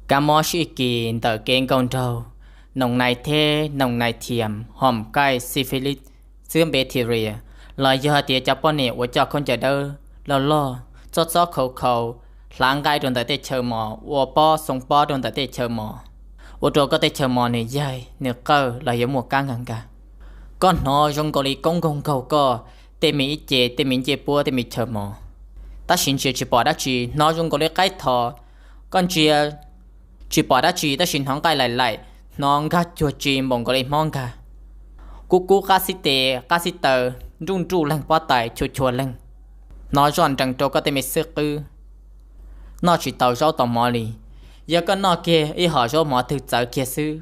Kab mob sib kis ntawm kev nkaug nraug, noos nais theb, noos nais thiam, hom kaij, syphilis, xwb npe thiria, los yog tias cov poj niam uas coj khaub ncaws dawb loj loj, txob txob khau khau, hlav nqaij rau ntawm tej chaw mos, ua pob xoo pob rau ntawm tej chaw mos, ua rau koj tej chaw mos nws yaig nws qawj los yog muaj kab nkag nkag. Koj hnov zoo nkaus li koob nkaug nkaug koj tej me ib ce, tej me ncej puab, tej me chaw mos, tab sis ntsia tsis pom dab tsi. Hnov zoo nkaus li qaib tho, koj ntsia tsis pom dab tsi tab sis hnov nqaij laim laim, hnov nkag cuag tsi npaum nkaus li hmob nkag. Kub kub qab xib tes qab xib taw, nruj nruj leeg pob tais, chua chua leeg. Hnov zoj nrees rau koj tej me xwb qwb, noj tsis tau zaub tau mov li. Yog koj noj kiag ib hom zaub mov twg txawv kiag xwb,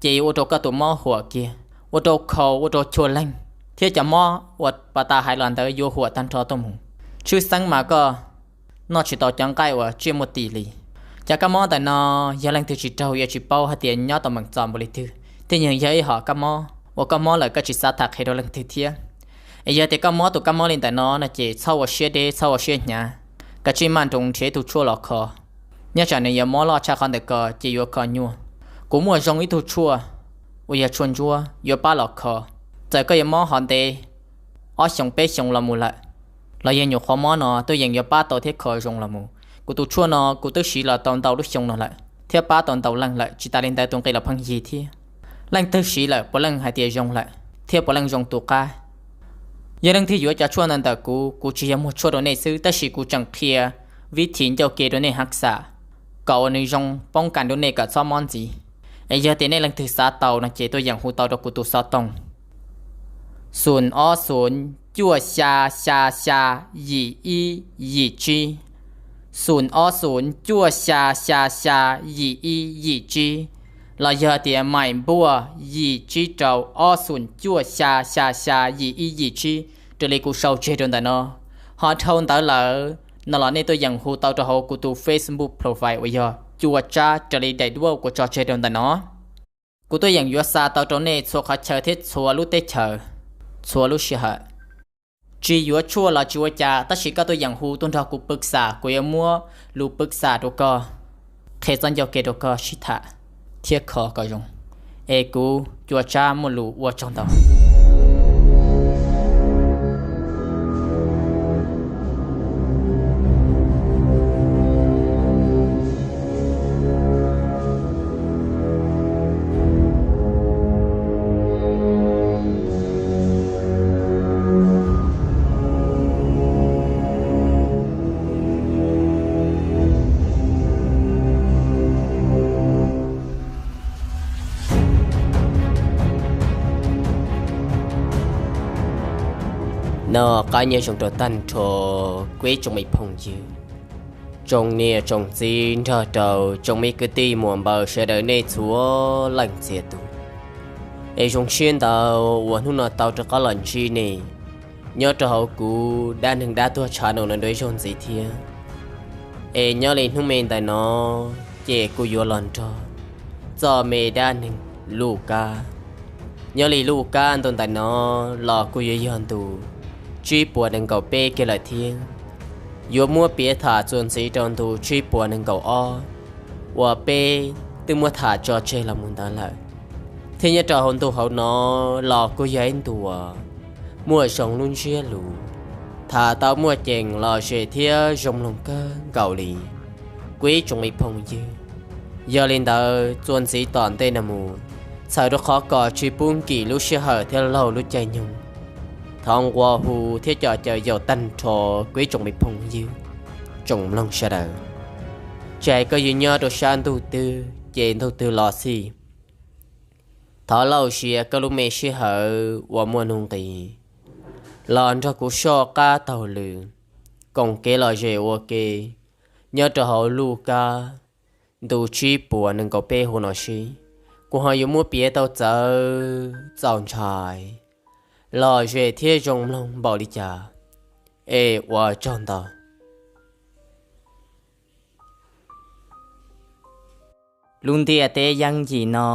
ces yuav ua rau koj tus mob huam kiag, ua rau khau, ua rau chua leeg, thiab cov mob uas pas tas hais los ntawd yuav huam tag nrho tuaj mus. Tshwj xeeb mas koj noj tsis tau cov nqaij uas tsiaj muaj tis li. Cov kab mob ntawm no, yog leej twg tsis raug yuav tsis paub hais tias nyob tau meem txom npaum li twg, thiab yeej yog ib hom kab mob uas koj mob lawm koj tsis xav tham qhia rau leej twg thiab. Es yog tias koj mob tus kab mob li ntawm no no ces txhob ua siab deb, txhob ua siab hnyav, kav tsij maj nroos nrhiav ib tug tshuaj los kho. Nyob tsam nws yuav mob loj tshaj qhov ntawm ko ces yuav kho nyuaj. Kuv muaj zoo ib tug tshuaj uas yog tshuaj ntsuab yuav pab los kho. Txawm koj yuav mob hov ntev ob xyoos peb xyoos los mus lawm, los yog nyuam qhuav mob no tuaj yeem yuav pab tau thiab kho zoo los mus. Kuv tus tshuaj no kuv twb siv los tau ntau lub xyoo no lawm thiab pab tau ntau leej lawm, tsis tas li ntawd tus nqi los pheej yig thiab. Leej twg siv lawm puav leej hais tias zoo lawm thiab puav leej zoo tu qab. Yog leej twg yuav cov tshuaj ntawd ntawm kuv, kuv tsis yog muag tshuaj rau nej xwb tab sis kuv tseem qhia vib thim ncauj ke rau nej haj xam, kom uas nws zoo poob kas rau nej kom txhob mob ntxiv. Es yog tias nej leej twg xav tau no ces tuaj yeem hu tau rau kuv tus xov tooj, xoom ob xoom cuaj xya xya xya yim ib yim tsib, xoom ob xoom cuaj xya xya xya yim ib yim tsib, los yog tias maim npuaj yim tsib rau ob xoom cuaj xya xya xya yim ib yim tsib, raws li kuv sau tseg rau ntawm no. Ho dhau ntawd lawm no los nej tuaj yeem hu tau rau hauv kuv tus Facebook profile uas yog Cua Tsab raws li daim duab kuv tso tseg rau ntawm no. Kuv tuaj yeem yuav xa tau rau nej txhua qhov chaw thiab txhua lub teb chaws, txhua lub sij hawm. Tsis yuav tshuaj los tsis ua cas tab sis koj tuaj yeem hu tuaj nrog kuv pwv xam, kuv yuav muab lus pwv xam rau koj, qhia txoj ncauj ke rau koj sib tham thiab kho kom zoo. Es kuv Cua Tsab muaj lus ua tsaug ntau. Noj qab nyob zoo rau tag nrho kuv ib tsoom me phooj ywg, tsoom niam tsoom txiv nrog rau tsoom me kwv tij muam npawg sawv daws nej txhua leej txhia tus. Es zoo siab ntau uas hnub no tau rov qab los ntsib nej nyob rau hauv kuv dab neeg dab tuag tshav no dua ib zaug ntxiv thiab. Es nyob li hnub me ntawm no ces kuv yuav los nrog txoj me dab neeg Luj Kab. Nyob li Luj Kab ntu ntawm no los kuj yuav yog ntu tsib puas nees nkaum peb kiag lawm thiab. Yuav muab piav tham txuas ntxiv rau ntu tsib puas nees nkaum ob uas peb twb muab tham tso tseg los mus ntawd lawm. Thiab nyob rau hauv ntu hauv no los kuj yog ib ntu uas muaj zoo lub ntsiab lus, tham tau muaj ceem lom zem thiab zoo mloog kawg nkaus li kuv ib tsoom me phooj ywg. Yog li ntawd txuas ntxiv tom ntej no mus, txhawm rau qhov kom tsis pub nkim lub sij hawm thiab laug lub caij nyoog, thov nqua hu thiab coj caw yaum tag nrho kuv ib tsoom me phooj ywg, tsoom mloog sawv daws. Tsis hais koj yuav nyob rau sab ntuj twg ces ntuj twg los xij, thov lauj sia koj lub me sij hawm uas muaj nuj nqis los nrog kuv soj qab taug lw, koom kev lom zem ua ke nyob rau hauv Luj Kab ntu tsib puas nees nkaum peb huv no sib. Kuv ho yuav muab piav tau txawv txaus ntshai, lom zem thiab zoo mloog npaum li cas. Es ua tsaug ntau. Lub ntiaj teb yeeb yim no,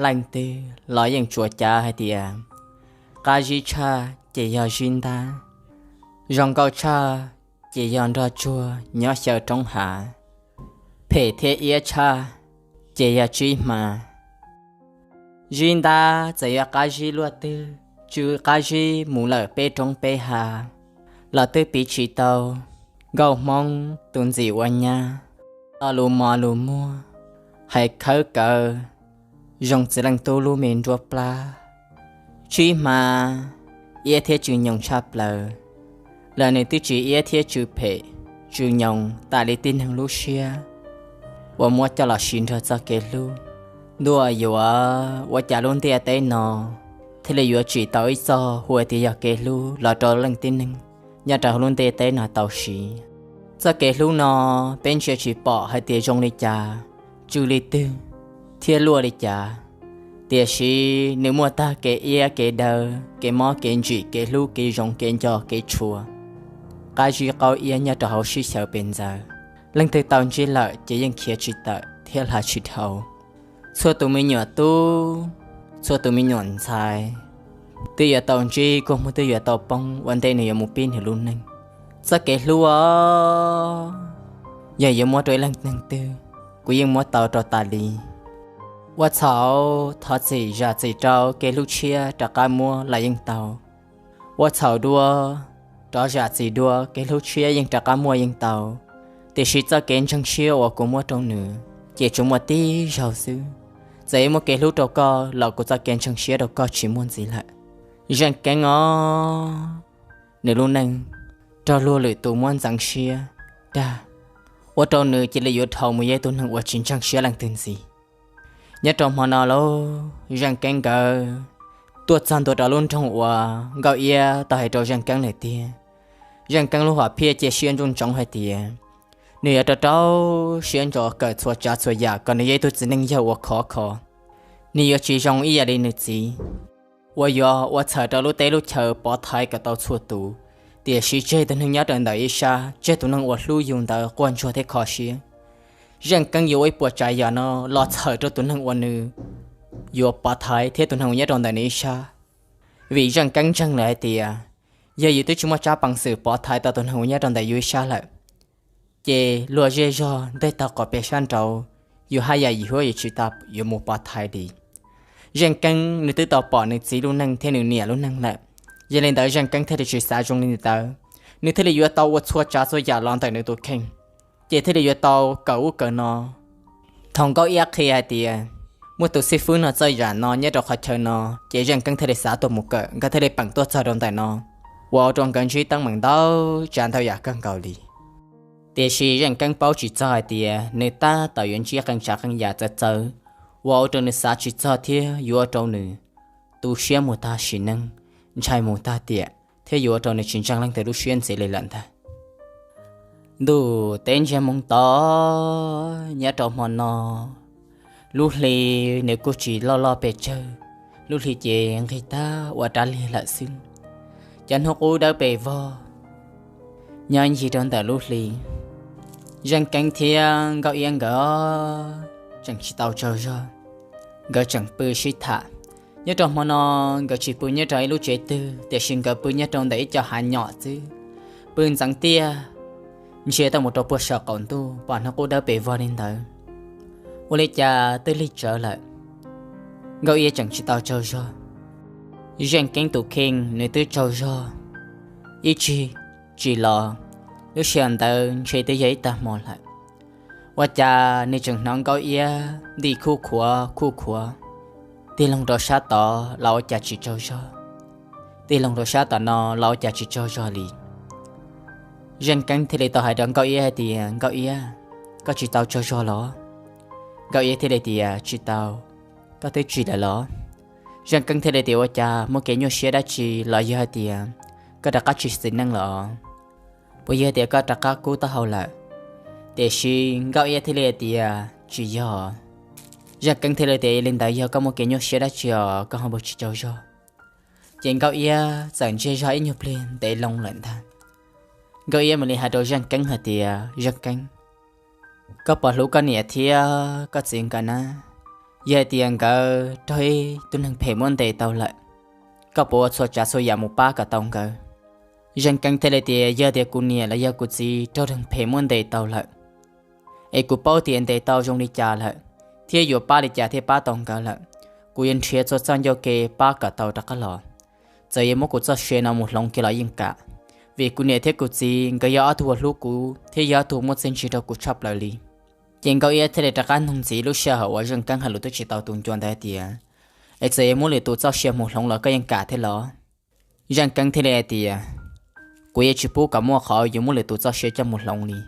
leej twg los yeej tsuas cav hais tias qab zib tshaj ces yog zib ntab, zoo nkauj tshaj ces yog nroj tsuag nyob xyaw roob hav, phem thiab iab tshaj ces yog tsib hma. Zib ntab txawm yuav qab zib luaj twg, tsw qab zib mus lawm peb roob peb hav, los twb piv tsis tau nkauj Hmoob tus ntxim ua nyab, lo lus mos lus muag, hais khawb kawv, zoo txiv leej tub lub me nruab plab. Tsib hma, iab thiab tsw nyoos tshaj plaws, los nws twb tsis iab thiab tsw phem, tsw nyoos tas li tib neeg lub siab uas muab coj los siv nrog txoj kev hlub. Ntuj yuav ua cas lub ntiaj teb no thiaj li yuav tsim tau ib txoj hu tias yog kev hlub los rau leej tib neeg nyob rau hauv lub ntiaj teb no tau siv. Txoj kev hlub no peb ntsia tsis pom hais tias zoo li cas, tsw li twg, thiab luaj li cas, tiam sis nws muaj tag kev iab kev daw, kev mob kev ntsim, kev hlub kev zoo, kev nco kev tshua, qab zib qaub iab nyob rau hauv sib xyaw pes ntxaws. Leej twg tau ntsib lawm ces yeej khiav tsis tawm thiab hla tsis dhau. Txhua tus me nyuam tub, txhua tus me nyuam ntxhais twb yuav tau ntsib kua muag twb yuav tau poob ua ntej nws yuav mus pib nws lub neej. Txoj kev hlub os, yog yuav muab rau ib leej neeg twg, kuv yeej muab tau rau tas li. Ua txhaum thov txim zam txim rau kev hlub tshiab rov qab muab los yeej tau. Ua txhaum dua, rov zam txim dua, kev hlub tshiab yeej rov qab muaj yeej tau. Tiam sis txoj kev ntseeg siab uas kuv muab rau nws ces tsuas muaj tib zaug xwb. Txawm yuav muaj kev hlub rau koj los kuv txoj kev ntseeg siab rau koj tsis muaj ntxiv lawm. Zeej Keeb os, nws lub neej raug luag lwm tus muab ntxeev siab dag, ua rau nws cia li yuav dhau mus yog ib tug neeg uas tsis ntseeg siab leej twg ntxiv. Nyob rau hmo no lauj, Zeej Keeb nkawd tuaj txog ntua rau lub nroog uas Nkauj Iab tau hais rau Zeej Keeb lawm tiag. Zeej Keeb lub hom phiaj cia siab ntsoov ntsoov hais tias nws yuav rau rau siab ntso kawm txhua tsav txhua yam kom nws yog ib tug txiv neej yawg uas khov kho. Nws yuav tsis zoo ib yam li nws txiv, uas yuav ua txhawm rau lub teb lub chaw pov thaiv kom tau txhua tus, tiam sis tseg tus neeg nyob rau ntawm ib sab, tseg tus neeg uas hlub yus ntawd quaj ntsuag thiab kho siab. Zeej Keeb yuav ua ib puas tsav yam no los txhawm rau tus neeg uas nws yuav pov thaiv thiab tus neeg uas nyob rau ntawm nws ib sab, vim Zeej Keeb ntseeg lawm hais tias yog yus twb tsis muaj tsab peev xwm pov thaiv tau tus neeg uas nyob rau ntawm yus ib sab lawm, ces luag zej zog nteg tag qhov pem sab nraud, yus haj yam yim huab yim tsis tas yuav mus pov thaiv li. Zeej Keeb nws twb tau pom nws txiv lub neej thiab nws niam lub neej lawm, yog li ntawd Zeej Keeb thiaj li tsis xav zoo li ntawd. Nws thiaj li yuav tau ua txhua tsav txhua yam los ntawm nws tus kheej, ces thiaj li yuav tau kawm ub kawm no. Thaum Nkauj Iab qhia hais tias muaj tus xib fwb no txawj yam no nyob rau qhov chaw no, ces Zeej Keeb thiaj li xav tuaj mus kawm, nkawd thiaj li peem tuaj txog rau ntawm no, uas ua rau nkawd ntsib teeb meem ntau tsav ntau yam kawg nkaus li. Tiam sis Zeej Keeb paub tsis txog hais tias nws tab tom yuav ntsib qee tsav qee yam txawv txawv uas ua rau nws xav tsis txog thiab yuav ua rau nws tu siab mus tag sim neej, ntshai mus tag tiam, thiab yuav ua rau nws tsis ntseeg leej twg lub siab ntxiv li lawm ntag. Ntuj teb ntsiag moo to, nyob rau hmo no, lub hli nws kuj tsis loj loj pes tsawg, lub hli ces nqig tag ua rab liag lawm xwb. Cov hnub qub dawb pes vog nyob ncig rau ntawm lub hli. Zeej Keeb thiab Nkauj Iab nkawd tseem tsis tau tsaug zog, nkawd tseem pw sib tham. Nyob rau hmo no, nkawd tsis pw nyob rau ib lub tsev twg, tiam sis nkawd pw nyob rau ntawm ib co hav nyom xwb, pw ntxeev tiaj, ntsia tuaj mus rau puag saum qaum ntuj pom hnub qub dawb pes vog li ntawd. Ua li cas twb lig tsawv lawm, Nkauj Iab tseem tsis tau tsaug zog. Zeej Keeb tus kheej nws twb tsaug zog ib tsig tsis los, lub sij hawm ntawd ntshe twb yog ib tag hmo lawm. Ua cas nws tseem hnov Nkauj Iab ntim khuj khuav khuj khuav, tig loo rau sab tod los ua cas tsis tsaug zog, tig loo rau sab tom no los ua cas tsis tsaug zog li. Zeej Keeb thiaj li tau hais rau Nkauj Iab hais tias, Nkauj Iab, koj tsis tau tsaug zog los? Nkauj Iab thiaj li tias, Tsis tau. Koj twb tsim lawm los? Zeej Keeb thiaj li tias, Ua cas muaj kev nyuaj siab dab tsi los yog hais tias koj rov qab tsis txiv neej lawm? Puas yog tias koj rov qab kub taub hau lawm? Tiam sis Nkauj Iab thiaj li hais tias, Tsis yog. Zeej Keeb thiaj li tias, Li ntawd yog koj muaj kev nyuaj siab dab tsi os koj ho puas tsis tsaug zog? Ces Nkauj Iab txawm ntsiag zog ib nyuag pliag ntev loo lawm ntag. Nkauj Iab mam li hais rau Zeej Keeb hais tias, Zeej Keeb, koj puas hlub koj niam thiab koj txiv nkawd na? Yog hais tias nkawd raug ib tug neeg phem muab ntes tau lawm, koj puas ua txhua tsav txhua yam mus pab kom tau nkawd? Zeej Keeb thiaj li tias, Yog tias kuv niam los yog kuv txiv raug neeg phem muab ntes tau lawm, es kuv paub tias ntes tau zoo li cas lawm, thiab yuav pab li cas thiaj pab tau nkawd lawm. Kuv yuav nrhiav txhua txoj ncauj ke pab kom tau rov qab los. Txawm yuav muab kuv txoj sia no mus hloov kiag los yeej kam, vim kuv niam thiab kuv txiv nkawd yog ob tug uas hlub kuv thiab yog ob tug muaj txiaj ntsig rau kuv tshaj plaws li. Ces Nkauj Iab thiaj li rov qab nug ntxiv lub sij hawm uas Zeej Keeb hais lus twb tsis tau tus ncua ntawd hais tias, es txawm yuav muab lwm tus txoj sia mus hloov los koj yeej kam thiab los? Zeej Keeb thiaj li hais tias, kuv yeej tsis pub kom muaj qhov yuav muab lwm tus txoj sia coj mus hloov li.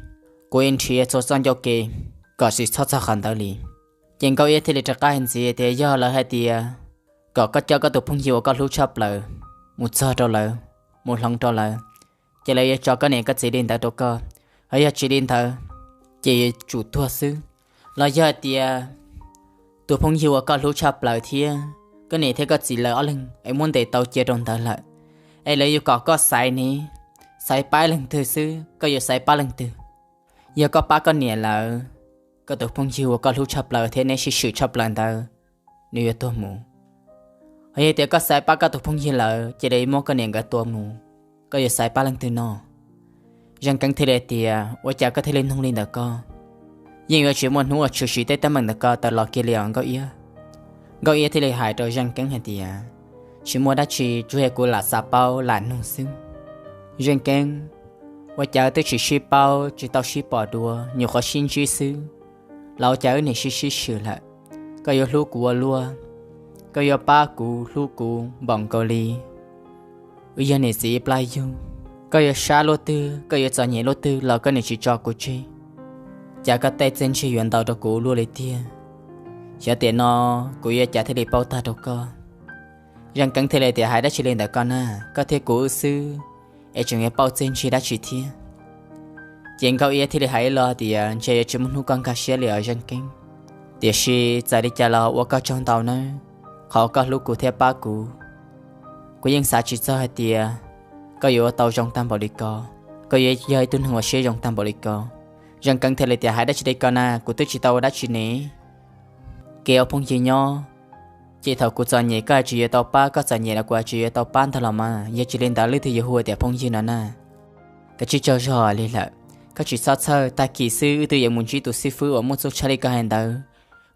Kuv yuav nrhiav txhua txoj ncauj ke kom tsis txhob txog qhov ntawd li. Ces Nkauj Iab thiaj li rov qab hais ntxiv tias, yog lawv hais tias kom koj coj koj tus phooj ywg uas koj hlub tshaj plaws mus txog rau lawv, mus hloov rau lawv, ces lawv yuav tso koj niam koj txiv li ntawd rau koj, ho yog tsis li ntawd ces yuav tsum tuag xwb. Los yog hais tias tus phooj ywg uas koj hlub tshaj plaws thiab koj niam thiab koj txiv lawv ob leeg es muab ntes tau cia rau ntawd lawm, es lawv yuav kom koj xaiv ne, xaiv pab leej twg xwb, koj yuav xaiv pab leej twg? Yog koj pab koj niam lawm, koj tus phooj ywg uas koj hlub tshaj plaws thiab neb sib swm tshaj plaws ntawd, nws yuav tuag mus. Ho yog tias koj xaiv pab koj tus phooj ywg lawm, cia li muab koj niam nkawd tua mus, koj yuav xaiv pab leej twg no? Zeej Keeb thiaj li tias, ua cas koj thiaj li nug li ntawd ko? Yeej yuav tsis muaj hnub uas tshwm sim tej teeb meem ntawd ko tawm los kiag li os Nkauj Iab. Nkauj Iab thiaj li hais rau Zeej Keeb hais tias, tsis muaj dab tsi, tsuas yog kuv lam xav paub lam nug xwb. Zeej Keeb, ua cas twb tsis sib paub tsis tau sib pom dua, nyuam qhuav sib ntsib xwb, los ua cas wb niam sib sib swm lawm? Koj yuav hlub kuv ua luaj, koj yuav pab kuv hlub kuv npaum nkaus li wb yog niam txiv ib plab yug. Koj yuav sab luaj twg, koj yuav txom nyem luaj twg los koj niam tsis tso kuv tseg. Cas koj tej txiaj ntsig yuav ntau rau kuv ua luaj li tiag? Xyov tiam no kuv yuav cas thiaj li paub tag rau koj. Zeej Keeb thiaj li tias, hais dab tsi li ntawd koj na, koj thiab kuv wb xwb es tseem yuav paub txiaj ntsig dab tsi thiab? Ces Nkauj Iab thiaj li hais ib lo tias, ntshe yuav tsis muaj hnub koj nkag siab li os Zeej Keeb. Tiam sis txawm li cas los ua koj tsaug ntau nawb, qhov koj hlub kuv thiab pab kuv. Kuv yeej xav tsis txog hais tias koj yuav ua tau zoo tag npaum li ko, koj yuav yog ib tug neeg uas siab zoo tag npaum li ko. Zeej Keeb thiaj li tias, hais dab tsi li ko na, kuv twb tsis tau ua dab tsi ne. Kev ua phooj ywg nyob, ces thaum kuv txom nyem koj tsis yuav tau pab, koj txom nyem los kuv tsis yuav tau pab ntag los mas, yog tsis li ntawd leej twg yuav hu tias phooj ywg no na? Koj tsis tsaug zog li lawm, koj tsis txhob txhawj, tag kis xwb wb twb yuav mus ntsib tus xib fwb uas muaj txuj tshaj li koj hais ntawd.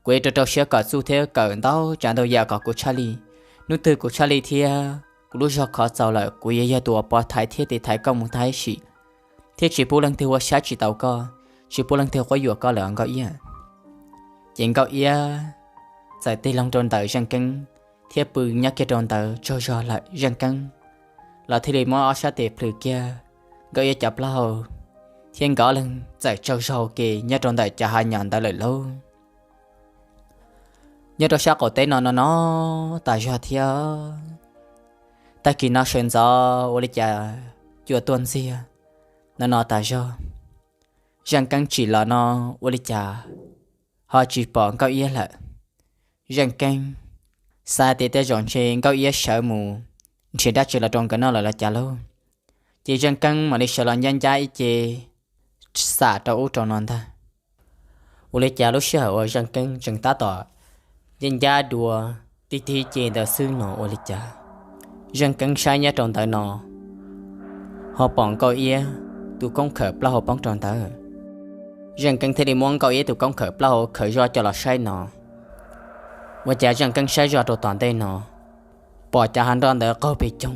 Kuv yuav rau rau siab kom txuj thiab kawm ntau tsav ntau yam kom kuv tshaj li. Hnub twg kuv tshaj li thiab kuv lub zog khov txaus lawm, kuv yuav yog tus uas pov thaiv thiab tiv thaiv koj mus tag ib sim, thiab tsis pub leej twg ua saib tsis taus koj, tsis pub leej twg quab yuam koj lawm Nkauj Iab. Ces Nkauj Iab txawm tig loo rau ntawm Zeej Keeb thiab pw nyob kiag rau ntawd tsaug zog lawm. Zeej Keeb los thiaj li muab ob sab tes plhws kiag Nkauj Iab cov plaub hau, thiab nkawd ob leeg txawm tsaug zog ke nyob rau ntawm cov hav nyom ntawd lawm lauj. Nyob rau sab qaum teb no no no tas zog thiab. Tag kis no sawv ntxov ua li cas cua tuaj ntxiag no no tas zog. Zeej Keeb tsim los no ua li cas ho tsis pom Nkauj Iab lawm. Zeej Keeb xav tias tej zaum ntshe Nkauj Iab sawv mus nrhiav dab tsi los rau nkawd noj lawm los cas lauj. Ces Zeej Keeb mam li sawv los ncab ncab ib ce xam rau ub rau no ntag. Ua li cas lub sij hawm uas Zeej Keeb tseem tab tom ncab ncab dua tig tig ce ntawd xwb no ua li cas Zeej Keeb saib nyob rau ntawd no ho pom Nkauj Iab tus koob khawm plaub hau poob rau ntawd. Zeej Keeb thiaj li muab Nkauj Iab tus koob khawm plaub hau khawm zoj coj los saib no. Ua cas Zeej Keeb saib zoj rau tom ntej no pom cov hav nroj ntawd qaug pes coog,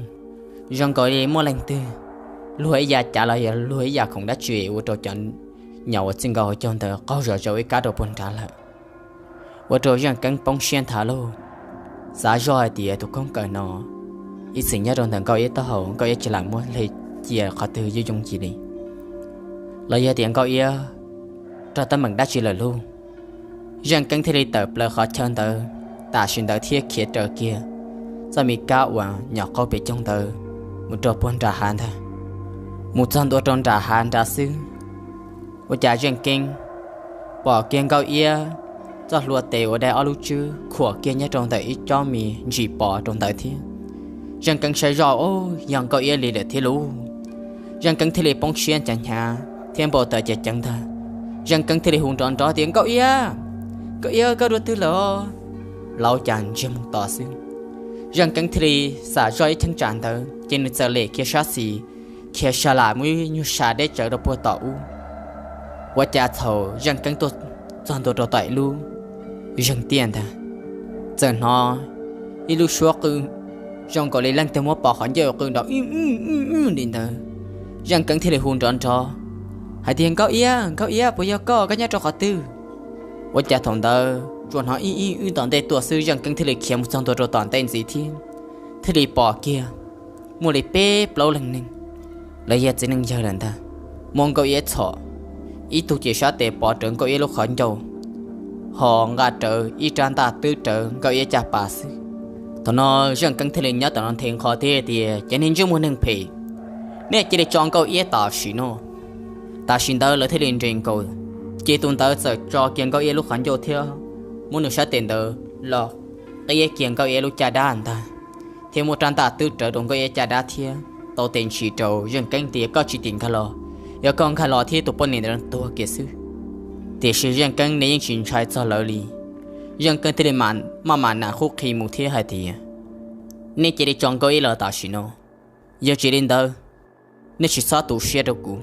zoo nkaus li muaj leej twg luag ib yav cav los yog luag ib yam khoom dab tsi ua rau cov nyom uas txij nkawm hauv caug ntawd qaug zom zaws ib kab rau puag nrad lawm. Ua rau Zeej Keeb poob siab nthav lauj, xav zoj hais tias tus koob khawm no ib txwm nyob rau ntawm Nkauj Iab taub hau, Nkauj Iab tsis lam muab hle cia qhov twg yooj yooj yim li, los yog tias Nkauj Iab raug teeb meem dab tsi lawm lauj. Zeej Keeb thiaj li tawm plaws qhov chaw ntawd tam sim ntawd thiab khiav raws kiag txoj me kab uas nyom qaug pes coog ntawd mus rau puag nram hav ntag. Mus txog ntua rau nram hav nrad xwb, ua cas Zeej Keeb pom kiag Nkauj Iab txoj hlua tes uas dai ob lub tswb khuam kiag nyob rau ntawm ib tsob me ntsis pos rau ntawd thiab. Zeej Keeb saib zoj, o, yog Nkauj Iab li lawm thiab lauj. Zeej Keeb thiaj li poob siab ncaj hnyav thiab npau taws ceev ceev ntag. Zeej Keeb thiaj li hu nrov nrov tias, Nkauj Iab, Nkauj Iab, koj dua twg lawm? Los ua cas ntsiag mus tos xwb. Zeej Keeb thiaj li xam zoj ib cheeb tsam ntawd ces nws txawm lem kiag sab xis, khiav sa lam muaj ib nyuag sa deb tsawv rau puag tom ub. Ua cas thaum Zeej Keeb tuaj txog ntua rau tom ib lub Zeeg tiaj ntag, txawm hnov ib lub suab qw zoo nkaus li leej twg muab pos qhov ncauj qw nrov li ntawd. Zeej Keeb thiaj li hu nrov nrov hais tias, Nkauj Iab, Nkauj Iab, puas yog koj? Koj nyob rau qhov twg? Ua cas thaum ntawd tsuas hnov ib ib wb tom ntej tuaj xwb, Zeej Keeb thiaj li khiav mus txog ntua rau tom ntej ntxiv thiab thiaj li pom kiag muaj li peb plaub leeg neeg, lawv yog txiv neej yawg lawm ntag, muab Nkauj Iab txhom, ib tug ces sab tes pov rawv Nkauj Iab lub qhov ncauj, ho nqa rawv ib rab ntaj twb rawv Nkauj Iab caj pas xwb. Thaum no Zeej Keeb thiaj li nyob tom no nthe nqho thiab tias, Cov niag ntsej muag neeg phem, nej cia li tso Nkauj Iab tam sim no. Tam sim ntawd lawv thiaj li nres nkaus, ces tus ntawd txawm tso kiag Nkauj Iab lub qhov ncauj thiab muab nws sab tes ntawd los qiab kiag Nkauj Iab lub caj dab ntag, thiab muab rab ntaj twb rawv rau Nkauj Iab caj dab thiab tau tes ntsis rau Zeej Keeb tias, Koj tsis tim nkag los, yog koj nkag los thiab tus poj niam ntawd tuag kiag xwb. Tiam sis Zeej Keeb nws yeej tsis ntshai txog lawv li. Zeej Keeb thiaj li maj mam nam qhuab qhi mus thiab hais tias, Nej cia li tso Nkauj Iab los tam sim no, yog tsis li ntawd nej tsis txhob tu siab rau kuv.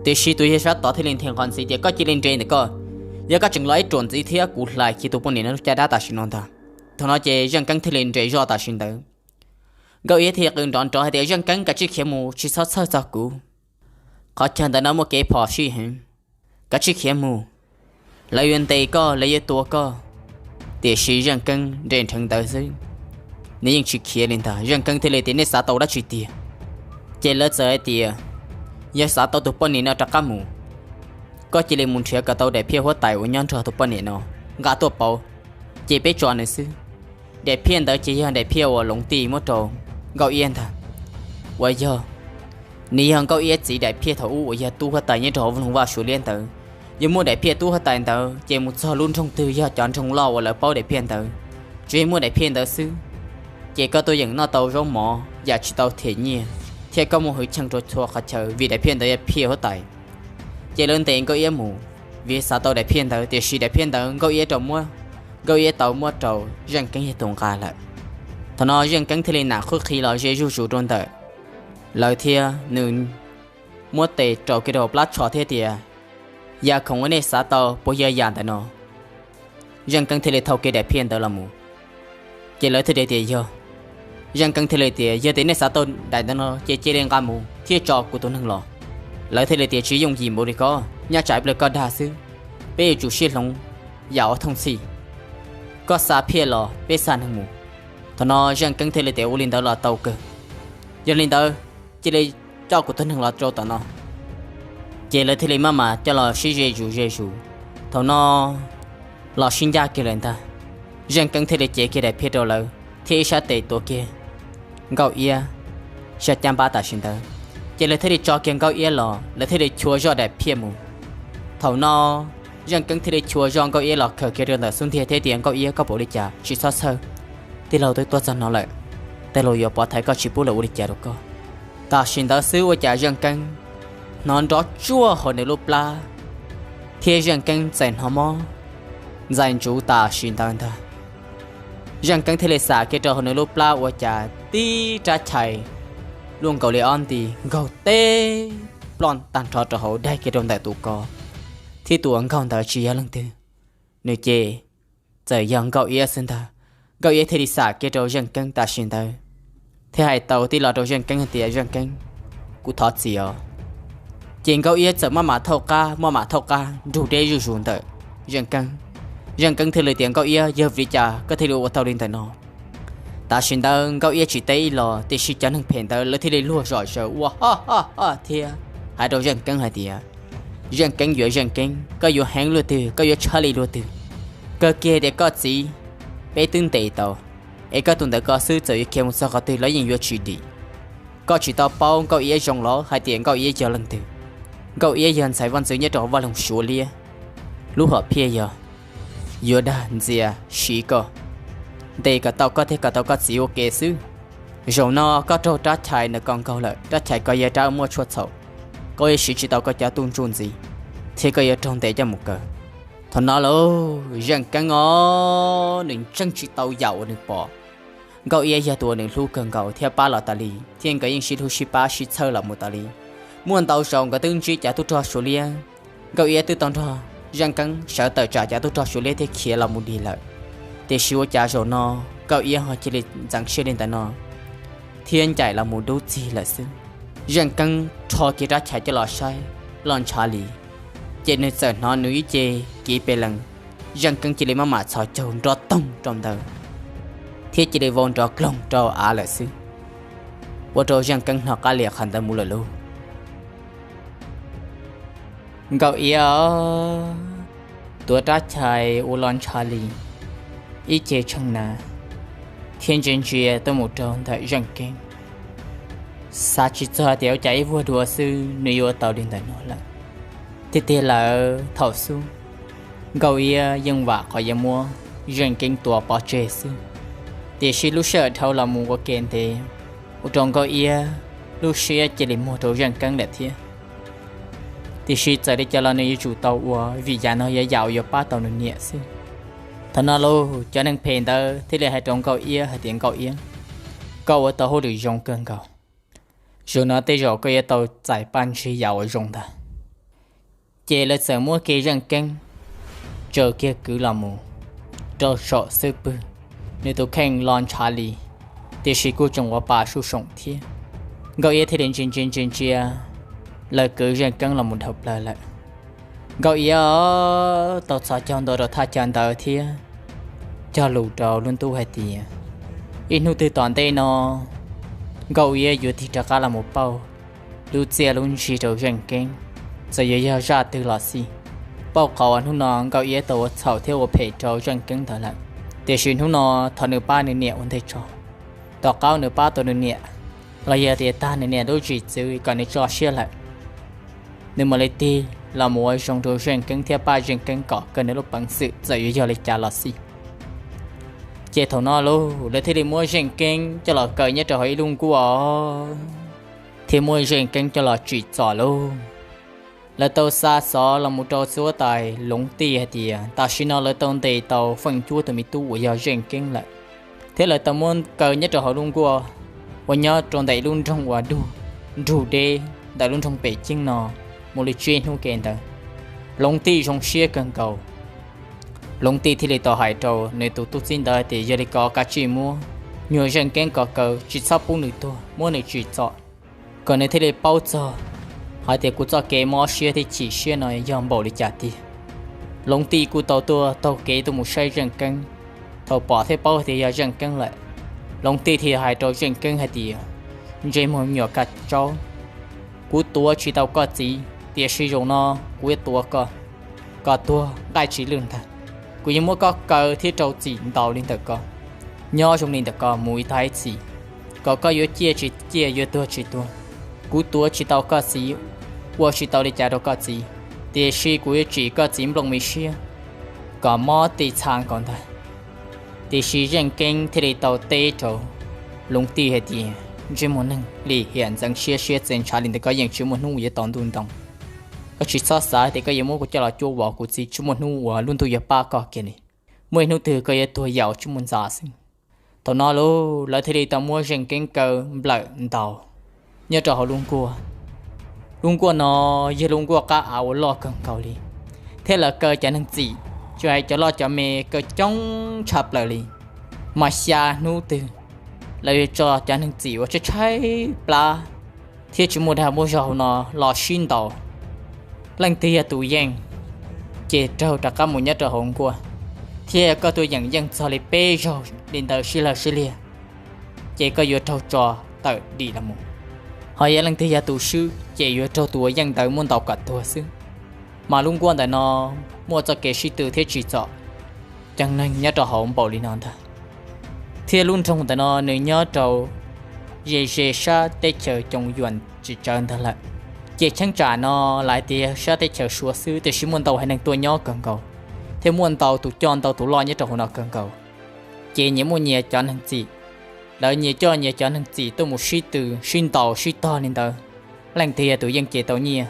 Tiam sis tus yawg sab tod thiaj li nthe nqho ntxiv tias, Koj cia li nres ntawm koj, yog koj tseem los ib ruam ntxiv thiab kuv hlais kiag tus poj niam no lub caj dab tam sim no ntag. Thaum no ces Zeej Keeb thiaj li nres zoj tam sim ntawd. Nkauj Iab thiaj qw nrov nrov hais tias, Zeej Keeb, kav tsij khiav mus, tsis txhob txhawj txog kuv. Qhov chaw ntawd no muaj kev phom sij heev, kav tsij khiav mus, lawv yuav ntes koj, lawv yuav tua koj. Tiam sis Zeej Keeb nres nrheev ntawd xwb, nws yeej tsis khiav li ntag. Zeej Keeb thiaj li tias, Nej xav tau dab tsi tiag? Ces lawv txawm hais tias, Yog xav tau tus poj niam no rov qab mus, koj cia li mus nrhiav kom tau daim phiaj huab tais uas nyob nrog tus poj niam no nqa tuaj pauv, ces peb tso nws xwb. Daim phiaj ntawd ces yog daim phiaj uas Loov Tij muab rau Nkauj Iab ntag, uas yog, nws yog Nkauj Iab txiv daim phiaj thaum ub uas yog tub huab tais nyob rau hauv Loog Vaj Suav Liab ntawd. Yog muaj daim phiaj tub huab tais ntawd ces mus txog lub nroog twg yog cov nroog loj uas lawv paub daim phiaj ntawd, tsuas yog muaj daim phiaj ntawd xwb, ces koj tuaj yeem noj tau zaub mov yam tsis tau them nyiaj, thiab koj muaj hwj chim rau txhua qhov chaw vim daim phiaj ntawd yog phiaj huab tais. Ces lawv ntes Nkauj Iab mus, vim xav tau daim phiaj ntawd, tiam sis daim phiaj ntawd Nkauj Iab rau muab, Nkauj Iab tau muab rau Zeej Keeb yog tus nqa lawm. Thaum no Zeej Keeb thiaj li nam qhuab qhi los ze zuj zus rau ntawm lawv thiab nws muab tes rau kiag rau plab tsho thiab tias, Yam khoom uas nej xav tau puas yog yam ntawm no? Zeej Keeb thiaj li thau kiag daim phiaj ntawd los mus. Ces lawv thiaj li tias, Yog. Zeej Keeb thiaj li tias, Yog tias nej xav tau daim ntawd no ces cia li nqa mus thiab tso kuv tus neeg los. Lawv thiaj li tias, Tsis yooj yim npaum li ko, nyob tsam ib pliag koj dag xwb, peb yuav tsum sib hloov yam ua thooj txhij. Koj xa phiaj los peb xa neeg mus. Thaum no Zeej Keeb thiaj li tias, Ua li ntawd los tau kawg. Yog li ntawd, cia li coj kuv tus neeg los rau tom no. Ces lawv thiaj li maj mam coj los sib ze zus ze zus. Thaum no los sib ncaj kiag lawm ntag. Zeej Keeb thiaj li cev kiag daim phiaj rau lawv thiab ib sab tes tuav kiag Nkauj Iab sab caj npab tam sim ntawd. Ces lawv thiaj li tso kiag Nkauj Iab los, lawv thiaj li chua zoj daim phiaj mus. Thaum no Zeej Keeb thiaj li chua zoj Nkauj Iab los khaws kiag rau ntawm xub ntiag thiab tias, Nkauj Iab, koj puas ua li cas? Tsis txhob txhawj, tij laug twb tuaj txog no lawm, tej laus yuav pov thaiv koj tsis pub lawv ua li cas rau koj. Tam sim ntawd xwb ua cas Zeej Keeb hnov nrov tsuag hauv nws lub plab, thiab Zeej Keeb txawm hnov mob ntxais ntsuv tam sim ntawd ntag. Zeej Keeb thiaj li xam kiag rau hauv nws lub plab ua cas tib rab chais luaj nkaus li ob nti nkaug teb ploj tag nrho rau hauv daig kiag rau ntawm tus ko, thiab tus uas nkaug ntawd tsis yog leej twg, nws ces txawm yog Nkauj Iab xwb ntag. Nkauj Iab thiaj li xam kiag rau Zeej Keeb tam sim ntawd thiab hais tau tib lo rau Zeej Keeb hais tias, Zeej Keeb, kuv thov txim os. Ces Nkauj Iab txawm maj mam thauj qab maj mam thauj qab nrug deb zuj zus ntawm Zeej Keeb. Zeej Keeb thiaj li tias, Nkauj Iab, yog vim li cas koj thiaj li ua tau li ntawm no? Tam sim ntawd Nkauj Iab tsis teb ib los, tiam sis cov neeg phem ntawd lawv thiaj li luag zom zaws ua ho ho ho thiab hais rau Zeej Keeb hais tias, Zeej Keeb yuav Zeej Keeb, koj yuav heev luaj twg, koj yuav tshaj li luaj twg? Kawg kiag tias koj txiv peb twb ntes tau, es koj tus ntawd ko xwb txawm yuav khiav mus txog qhov twg los yeej yuav tsis dim. Koj tsis tau paub Nkauj Iab zoo los hais tias Nkauj Iab yog leej twg? Nkauj Iab yog ntxhais vaj ntxwv nyob rau hauv vaj loog Suav Liab, lub hom phiaj yog yuav dag ntxias siv koj, ntes kom tau koj thiab kom tau koj txiv ua ke xwb. Zaum no koj raug rab chais ntawm ko nkaug lawm, rab chais ko yog rab muaj tshuaj txhaum, koj yuav siv tsis tau koj cov tub ntsuj ntxiv, thiab koj yuav raug ntes coj mus kaw. Thaum no lauj, Zeej Keeb os, nws ntseeg tsis tau yam uas nws pom. Nkauj Iab yog tus uas nws hlub kawg nkaus thiab pab los tas li, thiab nkawd yeej sib hlub sib pab sib txhawb los mus tas li. Muaj ntau zaus nkawd twb ntsib cov tub rog Suav Liab, Nkauj Iab twb tau nrog Zeej Keeb sawv tawm tsam cov tub rog Suav Liab thiab khiav los mus dig lawm. Tiam sis ua cas zaum no Nkauj Iab ho cia li ntxeev siab li ntawd no thiab ncaim los mus dub txig lawm xwb. Zeej Keeb rho kiag rab chais coj los saib loj ntshav li, ces nws txawm hnov nws ib ce kiv pes lees, Zeej Keeb cia li maj mam txhos caug nrov toog rau ntawd thiab cia li vau nrov kloog rau av lawm xwb, ua rau Zeej Keeb hnov qab lias qhov ntawd mus lawm lauj. Nkauj Iab tuav rab chais ua loj ntshav li ib ce tshee na, thiab ntsia ntsia tuaj mus rau ntawm Zeej Keeb. Xav tsis txog tias ua cas ib vuag dua xwb nws yuav ua tau li ntawm no lawm. Tiag tiag lawm thaum xub, Nkauj Iab yeej vam qhov yuav muab Zeej Keeb tua pov tseg xwb, tiam sis lub sij hawm dhau los mus ua ke ntev, ua rau Nkauj Iab lub siab cia li muag rau Zeej Keeb lawm thiab. Tiam sis txawm li cas los nws yuav tsum tau ua, vim yam no yog yam uas yuav pab tau nws niam xwb. Thaum no lauj, cov neeg phem ntawd thiaj li hais rau Nkauj Iab hais tias, Nkauj Iab, koj ua tau hauj lwm zoo kawg nkaus. Zaum no tej zaum koj yuav tau txais paj ntsig yam uas zoo ntag. Ces lawv txawm muab kiag Zeej Keeb tsaws kiag kwv los mus rau saum xub pwg, nws tus kheej lo ntshav li, tiam sis kuj tseem ua pa suj soom thiab. Nkauj Iab thiaj li ntsia ntsia ntsia ntsia, lawv kwv Zeej Keeb los mus dhau plaws lawm. Nkauj Iab tau txhos caug ntua rau thaj chaw ntawd thiab cog lus rau lub ntuj hais tias, ib hnub twg tom ntej no, Nkauj Iab yuav tig rov qab los mus pauj lub txiaj lub ntsig rau Zeej Keeb, txawm yuav yog zaj twg los xij. Pauj qhov uas hnub no Nkauj Iab tau ua txhaum thiab ua phem rau Zeej Keeb ntawd lawm, tiam sis hnub no thov nws pab nws niam ua ntej tso. Tom qab nws pab tau nws niam, los yog tias tag nws niam lub zim txwv kom nws tso siab lawm, nws mam li tig los mus ua zoo rau Zeej Keeb thiab pab Zeej Keeb kom kawg nws lub peev xwm txawm yuav yog li cas los xij. Ces thaum no lauj, lawv thiaj li muab Zeej Keeb coj los kaw nyob rau hauv ib lub nkuaj thiab muab Zeej Keeb coj los tsim txom lauj. Lawv tau xa xov los mus rau txiv huab tais Loov Tij hais tias tam sim no lawv tau ntes tau Feej Cuab tus me tub uas yog Zeej Keeb lawm, thiab lawv tau muab kaw nyob rau hauv lub nkuaj uas nyob rau ntawm lub nroog uas nrug deb ntawm lub nroog Pem Ceeb no mus li tsib hnub ke ntawd. Loov Tij zoo siab kawg nkaus. Loov Tij thiaj li tau hais rau nws tus tub txib ntawd tias yog li ko kav tsij muab nyuag Zeej Keeb ko kaw, tsis txhob pub nws tuag, muab nws tsim txom, kom nws thiaj li paub txog hais tias kuv txoj kev mob siab thiab chim siab no yog npaum li cas tiag. Loov Tij kuj tau tuaj taug kev tuaj mus saib Zeej Keeb. Thaum pom thiab paub tias yog Zeej Keeb lawm, Loov Tij thiaj hais rau Zeej Keeb hais tias, ntsej muag me nyuam kaj tsaub, kuv tuav tsis tau koj txiv, tiam sis zaum no kuv yuav tuav koj kom tuag nqaij tsis lwj ntag. Kuv yuav muab koj kaw thiab rau txim ntaus li ntawm ko, nyob zoo li ntawm ko mus ib tag ib txhis, kom koj yuav ciaj tsis ciaj yuav tuag tsis tuag. Kuv tuav tsis tau koj txiv, ua tsis tau li cas rau koj txiv, tiam sis kuv yuav tsim koj txiv nplooj me siab kom mob tij txha nkaus ntag. Tiam sis Zeej Keeb thiaj li tau teb rau Loov Tij hais tias, ntsej muag neeg lim hiam ntxeev siab siab txeev ntshav li ntawm ko yeej tsis muaj hnub yuav tau ntuj ntoo. Koj tsis txhob xav tias koj yuav muab kuv coj los cuab vos kuv txiv, tsis muaj hnub uas lub ntuj yuav pab koj kiag li. Muaj ib hnub twg koj yuav tuag yaus tsis muaj ntxa xwb. Thaum no lauj, lawv thiaj li tau muab Zeej Keeb kaw nplawm ntaus nyob rau hauv lub nkuaj. Lub nkuaj no yog lub nkuaj qab av uas loj kawg nkaus li, thiab lawv kaw cov neeg txim, tsis hais cov loj cov me, kaw coob tshaj plaws li. Mas xya hnub twg lawv yuav tso cov neeg txim uas tshaib tshaib plab thiab tsis muaj dag muaj zog no los sib ntaus. Leej twg yog tus yeej, ces raug rov qab mus nyob rau hauv nkuaj, thiab koj tus yeem yeej txog li peb zaug li ntawd sib lawg sib liag, ces koj yuav raug tso tawm dim los mus. Ho yog leej twg yog tus swb, ces yuav raug tus uas yeej ntawd muab ntaus kom tuag xwb. Mas lub nkuaj ntawm no muaj txoj kev sib tw thiab tsim txom cov neeg nyob rau hauv npaum li no ntag. Thiab lub nroog ntawm no nws nyob rau ze ze sab teb chaws Coom Yuam tsis tsawv ntag lawm. Ces cheeb tsam no lawv tias sab teb chaws Suav xwb, tiam sis muaj ntau haiv neeg tuaj nyob kawg nkaus, thiab muaj ntau tus coj ntau tus loj nyob rau hauv no kawg nkaus. Ces nyias muaj nyias cov neeg txim, lawv nyias coj nyias cov neeg txim tuaj mus sib tw, sib ntaus sib tog li ntawd. Leej twg yog tus yeej ces tau nyiaj,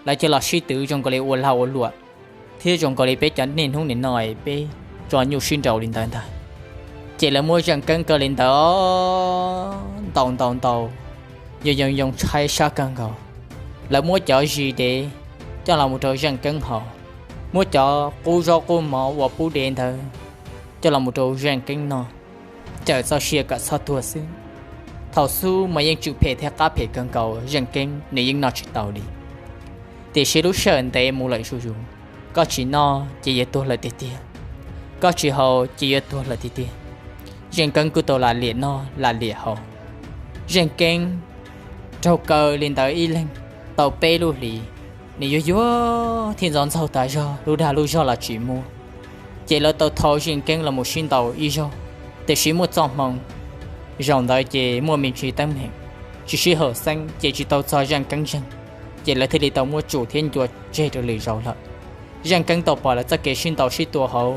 lawv coj los sib tw zoo nkaus li ua lag ua luam, thiab zoo nkaus li peb cov niaj hnub nim no peb tso nyuj sib nraus li ntawd ntag. Ces lawv muab Zeej Keeb kaw li ntawd ntaus ntaus ntaus, yoo yoo yoo tshaib sab kawg nkaus. Lawv muab cov zis dev coj los mus rau Zeej Keeb haus, muab cov qub zaub qub mov uas pub dev ntawd coj los mus rau Zeej Keeb noj, cawm txoj sia kom txhob tuag xwb. Thaum xub mas yeej tsw phem thiab qab phem kawg nkaus, Zeej Keeb nws yeej noj tsis tau li. Tiam sis lub sij hawm ntev mus lawm zuj zus, koj tsis noj ces yuav tuag lawm tiag tiag, koj tsis haus ces yuav tuag lawm tiag tiag. Zeej Keeb kuj tau lam liam noj lam liam haus. Zeej Keeb raug kaw li ntawd ib leeg tau peb lub hlis, nws yuav yuav thiab ntxov ntxaug tas zog, lub dag lub zog los tsis muaj. Ces lawv tau thau Zeej Keeb los mus sib ntaus ib zaug, tiam sis muaj txoj hmoo, zaum ntawd ces muaj me ntsis teeb meem, tsis sib haum xeeb ces tsis tau txog Zeej Keeb zeeg, ces lawv thiaj li tau muab tsum thiab ncua tseg rau lwm zaus lawm. Zeej Keeb tau pom lawv txoj kev sib ntaus sib tua hauv,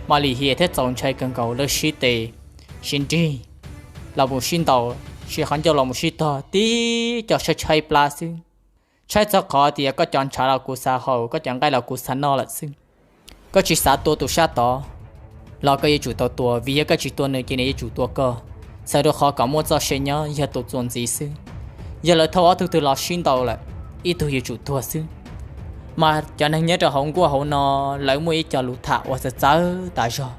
mam li hiam thiab txaus ntshai kawg nkaus, lawv sib tes sib nrig los mus sib ntaus, siv qhov ncauj los mus sib tog tib co tshaib tshaib plab xwb. Tshaib txog qhov tias koj cov ntshav los kuv xav haus, koj cov nqaij los kuv xav noj lawm xwb. Koj tsis xav tua tus sab tod los koj yuav tsum tau tua, vim yog koj tsis tua nws ces nws yuav tsum tua koj, txhawm rau qhov kom muaj txoj sia nyob yog tus txuas ntxiv xwb. Yog lawv thauj ob tug twg los sib ntaus lawm, ib tug yuav tsum tuag xwb. Mas cov neeg nyob rau hauv nkuaj hauv no, lawv muaj ib co lus tham uas txawv txawv tas zog.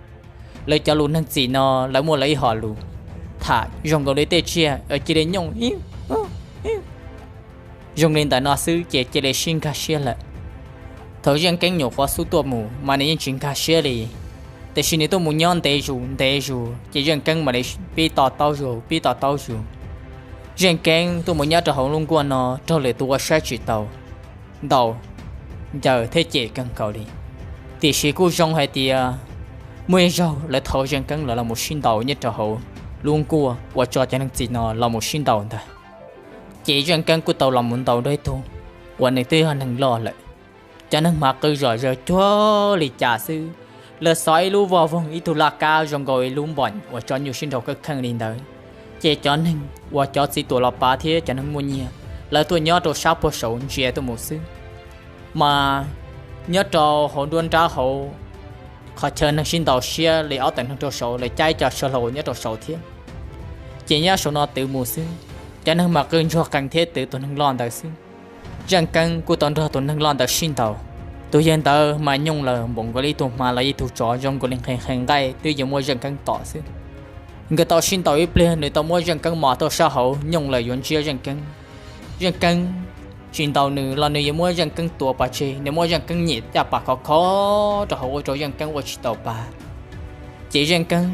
Lawv cov lus neeg txim no, lawv muaj lawv ib hom lus tham zoo nkaus li tej tsiaj cia li nyooj ib zoo li ntawm no xwb ces cia li sib nkag siab lawm. Thaum Zeej Keeb nyuam qhuav xub tuaj mus mas nws yeej tsis nkag siab li, tiam sis nws tuaj mus nyob ntev zus ntev zus ces Zeej Keeb mam li pib to taub zus pib to taub zus. Zeej Keeb tuaj mus nyob rau hauv lub nkuaj no raug lwm tus ua saib tsis taus, ntaus, ncaws thiab cem kawg nkaus li. Tiam sis kuj zoo hais tias muaj ib zaug lawv thauj Zeej Keeb los los mus sib ntaus nyob rau hauv lub nkuaj uas tso cov neeg txim no los mus sib ntaus ntag. Ces Zeej Keeb kuj tau los mus ntaus nrog ib tug uas nws twb yog neeg loj lawm. Cov neeg mas qw zom zaws cuag li cas xwb, lawv xov ib lub voj voog ib tug laj kab zoo nkaus ib lub npom uas tso nyuj sib nraus kawg kheej li ntawd. Ces cov neeg uas cov txiv tuam los pav thiab cov neeg muaj nyiaj, lawv tuaj nyob rau sab puag saud ntsia tuaj mus xwb. Mas nyob rau hauv nruab nrab hauv qhov chaw neeg sib ntaus siab li ob tawm neeg rau saud, lawv caij ib co saw hlau nyob rau saud thiab. Ces nyob saum no twv mus xwb, cov neeg mas qw ntsuag qees thiab twv tus neeg loj ntawd xwb. Zeej Keeb kuj tau nrog tus neeg loj ntawd sib ntaus. Tus yawg ntawd mas nyooj lawm npaum nkaus li ib tug hma los ib tug tsov, zoo nkaus li nqhis nqhis nqaij twb yuav muab Zeej Keeb tom xwb. Nkawd tau sib ntaus ib pliag, nws tau muab Zeej Keeb mos tau sab hauv, nyooj lawm yuav ntsiab Zeej Keeb. Zeej Keeb tsis ntaus nws los nws yuav muab Zeej Keeb tua pov tseg, nws muab Zeej Keeb nyem caj pas khov kho rau hauv ua rau Zeej Keeb ua tsis tau pa. Ces Zeej Keeb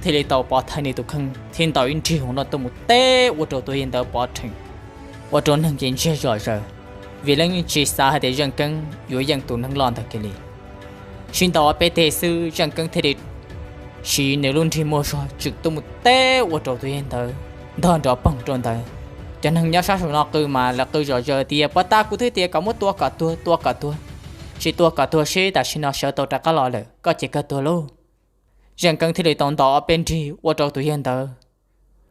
thiaj li tau pov thaiv nws tus kheej thiab ntaus ib nrig hauv no tuaj mus teb ua rau tus yawg ntawd pov rhees, ua rau neeg ces ntsiag zom zaws, vim leej tsis xav hais tias Zeej Keeb yuav yeej tus neeg loj ntawd kiag li. Sib ntaus ob peb teg xwb Zeej Keeb thiaj li siv nws lub nrig muaj zog tswm tuaj mus teb ua rau tus yawg ntawd ntog nrov poog rau ntawd. Cov neeg nyob sab saum no qw mas lawv qw zom zaws tias, Pov tas kuv twb tias kom muab tua kom tuag, tua kom tuag, tsis tua kom tuag seb tam sim no sawv tau rov qab los lawm, koj ces kawg tuag lauj. Zeej Keeb thiaj li tau ntaus ob peb nrig ua rau tus yawg ntawd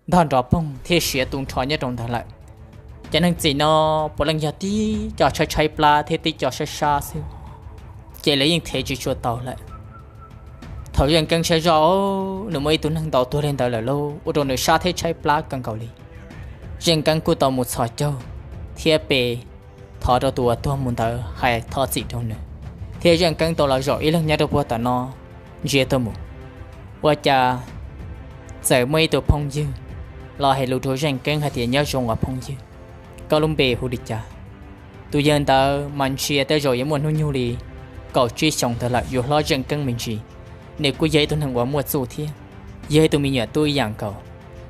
ntog nrov poog thiab siav tu nrho nyob rau ntawd lawm. Cov neeg txim no puav leej yog tib co tshaib tshaib plab thiab tib co sab sab xwb, ces lawv yeej thev tsis tshua tau lawm. Thaum Zeej Keeb saib zoj, nws muaj ib tug neeg ntaus tuag li ntawd lawm lauj, ua rau nws sab thiab tshaib plab kawg nkaus li. Zeej Keeb kuj tau mus txhos caug thiab pe thov rau tus uas tuag mus ntawd hais thov txim rau nws, thiab Zeej Keeb tau los zaum ib leeg nyob rau puag tom no ntsia tuaj mus. Ua cas txawm muaj ib tug phooj ywg los hais lus rau Zeej Keeb hais tias, Nyob zoo os phooj ywg, koj lub npe hu li cas? Tus yawg ntawd mas ntsia tej zaum yuav muaj hnub nyoog li kaum tsib xyoos ntawd lawm, yuav hlob Zeej Keeb me ntsis. Nws kuj yog ib tug neeg uas muaj txuj thiab yog ib tug me nyuam tub ib yam nkaus.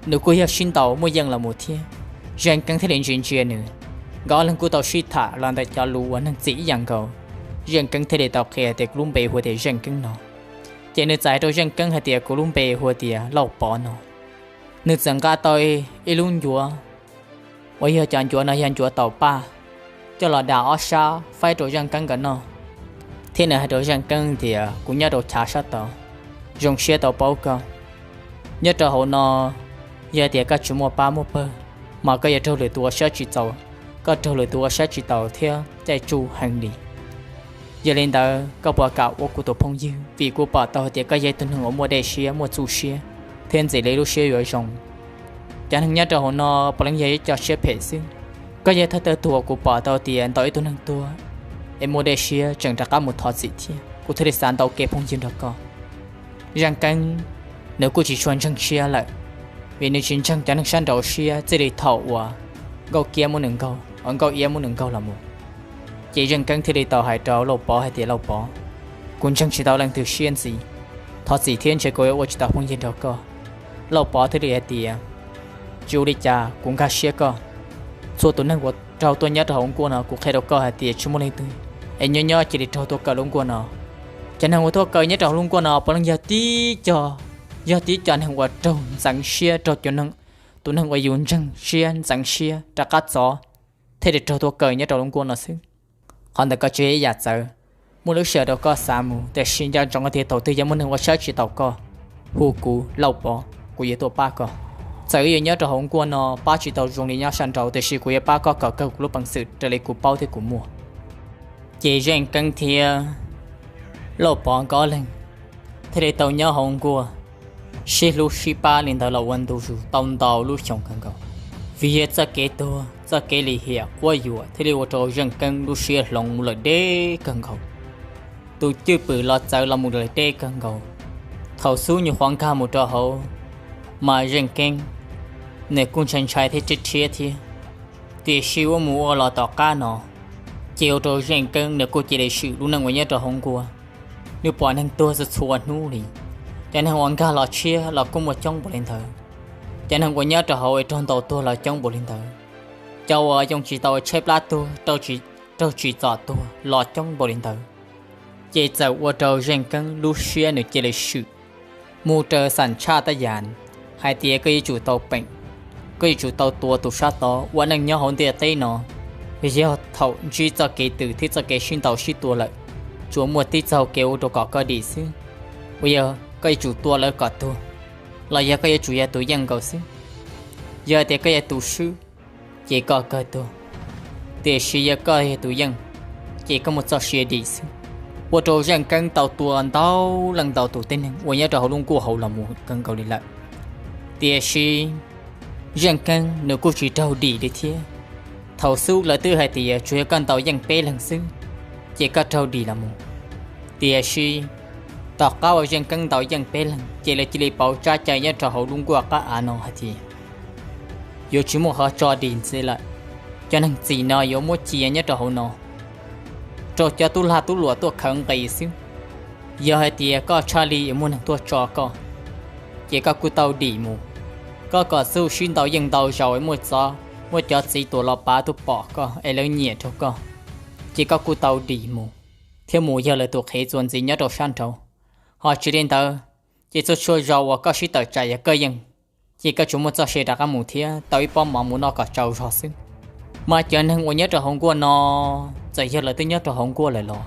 Nws kuj yog sib ntaus muaj yeej los mus thiab. Zeej Keeb thiaj li ntsia ntsia nws, nkawd ob leeg kuj tau sib tham los ntawm cov lus uas neeg txim ib yam nkaus. Zeej Keeb thiaj li tau qhia tias, Kuv lub npe hu tias Zeej Keeb no. Ces nws txawm hais rau Zeej Keeb hais tias, Kuv lub npe hu tias Lauj Pov no. Nws txawm nqa tau ib lub ncuav uas yog cov ncuav no yog ncuav taum paj, coj los das ob sab faib rau Zeej Keeb nkawd noj. Thiab nws hais rau Zeej Keeb tias, Kuv nyob rau chav sab tod, zoo siab tau paub koj. Nyob rau hauv no, yog tias koj tsis muaj pab muaj pawg, mas koj yuav raug lwm tus ua siab tsis txaus, koj raug lwm tus ua siab tsis taus thiab caij tsuj heev li. Yog li ntawd koj puas kam ua kuv tus phooj ywg, vim kuv pom tau hais tias koj yog ib tug neeg uas muaj dej siab muaj txuj siab, thiab ntxim li lub siab yuav zoo. Cov neeg nyob rau hauv no puav leej yog ib co siab phem xwb. Koj yog thawj thawj tug uas kuv pom tau tias ntaus ib tug neeg tuag es muaj dej siab tseem rov qab mus thov txim thiab, kuv thiaj li xav ntaus kev phooj ywg nrog koj. Zeej Keeb nws kuj tsis tshua ntseeg siab lawm, vim nws tsis ntseeg cov neeg sab nraud siab txij li thaum uas Nkauj Kiab muab nws nkaug, uas Nkauj Iab muab nws nkaug los mus. Ces Zeej Keeb thiaj li tau hais rau Lauj Pov hais tias, Lauj Pov, kuv ntseeg tsis tau leej twg siab ntxiv, thov txim thiab ntshe kuv yuav ua tsis tau phooj ywg nrog koj. Lauj Pov thiaj li hais tias, Tsis ua li cas, kuv nkag siab koj. Txhua tus neeg uas raug tuaj nyob rau hauv lub nkuaj no kuv qhia rau koj hais tias tsis muaj leej twg es nyob nyob cia li raug tuaj kaw lub nkuaj no. Cov neeg uas tuaj kaw nyob rau hauv lub nkuaj no puav leej yog tib co, yog tib co neeg uas raug ntxeev siab, raug cov, tus neeg uas yus ntseeg siab ntxeev siab rov qab txov thiaj li raug tuaj kaw nyob rau lub nkuaj no xwb. Qhov ntawd koj tsis yog ib yam txawv, muaj lub sij hawm rau koj xav mus, tiam sis nco ntsoov tias thaum twg yog muaj neeg ua siab tsis taus koj, hu kuv Lauj Pov, kuv yuav tuaj pab koj. Txawm yuav nyob rau hauv nkuaj no pab tsis tau zoo li nyob sab nraud, tiam sis kuv yuav pab koj kom kawg kuv lub peev xwm raws li kuv paub thiab kuv muaj. Ces Zeej Keeb thiab Lauj Pov nkawd ob leeg thiaj li tau nyob hauv nkuaj sib hlub sib pab li ntawd los ua ntu zus tau ntau lub xyoo kawg nkaus. Vim yog txoj kev tuag, txoj kev lim hiam quab yuam thiaj li ua rau Zeej Keeb lub siab hloov lawm deb kawg nkaus. Tus cwj pwm los txawv los mus lawm deb kawg nkaus. Thaum xub nyuam qhuav nkag mus rau hauv, mas Zeej Keeb nws kuj ntshai ntshai thiab rhiab rhiab thiab. Tiam sis ua mus ua los tom qab no, ces ua rau Zeej Keeb nws kuj cia li swm lub neej uas nyob rau hauv nkuaj. Nws pom neeg tuag txhua txhua hnub li. Cov neeg uas nkag los tshiab los kuj muaj coob npaum li ntawd. Cov neeg uas nyob rau hauv es raug ntaus tuag los coob npaum li ntawd. Cov uas yoo tsis tau tshaib plab tuag, raug tsis txom tuag los coob npaum li ntawd. Ces txawm ua rau Zeej Keeb lub siab nws cia li swm mus raws xam tshaj tab yas hais tias koj yuav tsum tau peem, koj yuav tsum tau tua tus sab tod ua neej nyob hauv ntiaj teb no. Yog thaum ntsib txoj kev twm thiab txoj kev sib ntaus sib tua lawm, tsuas muaj tib txoj hau kev ua rau kom koj dim xwb. Uas yog koj yuav tsum tua lawv kom tuag, los yog koj yuav tsum yog tus yeej nkaus xwb. Yog tias koj yog tus swb, ces koj kawg tuag, tiam sis yog koj yog tus yeej, ces koj muaj txoj sia dim xwb. Ua rau Zeej Keeb tau tua ntau leej ntau tus tib neeg uas nyob rau hauv lub nkuaj hauv los mus kawg nkaus li lawm. Tiam sis Zeej Keeb nws kuj tsis raug dim li thiab. Thaum xub lawv twb hais tias tsuas yog koj ntaus yeej peb leeg xwb, ces koj raug dim los mus. Tiam sis tom qab uas Zeej Keeb ntaus yeej peb leeg, ces lawv cia li pauv tsab cai nyob rau hauv lub nkuaj qab av no hais tias yuav tsis muaj qhov tso dim ntxiv lawm. Cov neeg txim no yuav muab cia nyob rau hauv no rau cov tub lag tub luam tuaj khawv nqis xwb. Yog hais tias koj tshaj li yuav muaj neeg tuaj tso koj, ces koj kuj tau dim mus. Koj kom txuj sib ntaus yeej ntau zaus es muaj txov, muaj cov txiv tuam los pav tuaj pom koj es lawv nyiam rau koj, ces koj kuj tau dim mus, thiab mus yog lawv tus qhev txuas ntxiv nyob rau sab nraud. Ho tsis li ntawd, ces txhua txhua zaus uas koj sib tawm tsam yog koj yeej, ces koj tsuas muaj txoj sia rov qab mus thiab tau ib pob mov mus noj kom tsau zog xwb. Mas cov neeg uas nyob rau hauv nkuaj no, txawm yog lawv twb nyob rau hauv nkuaj lawm los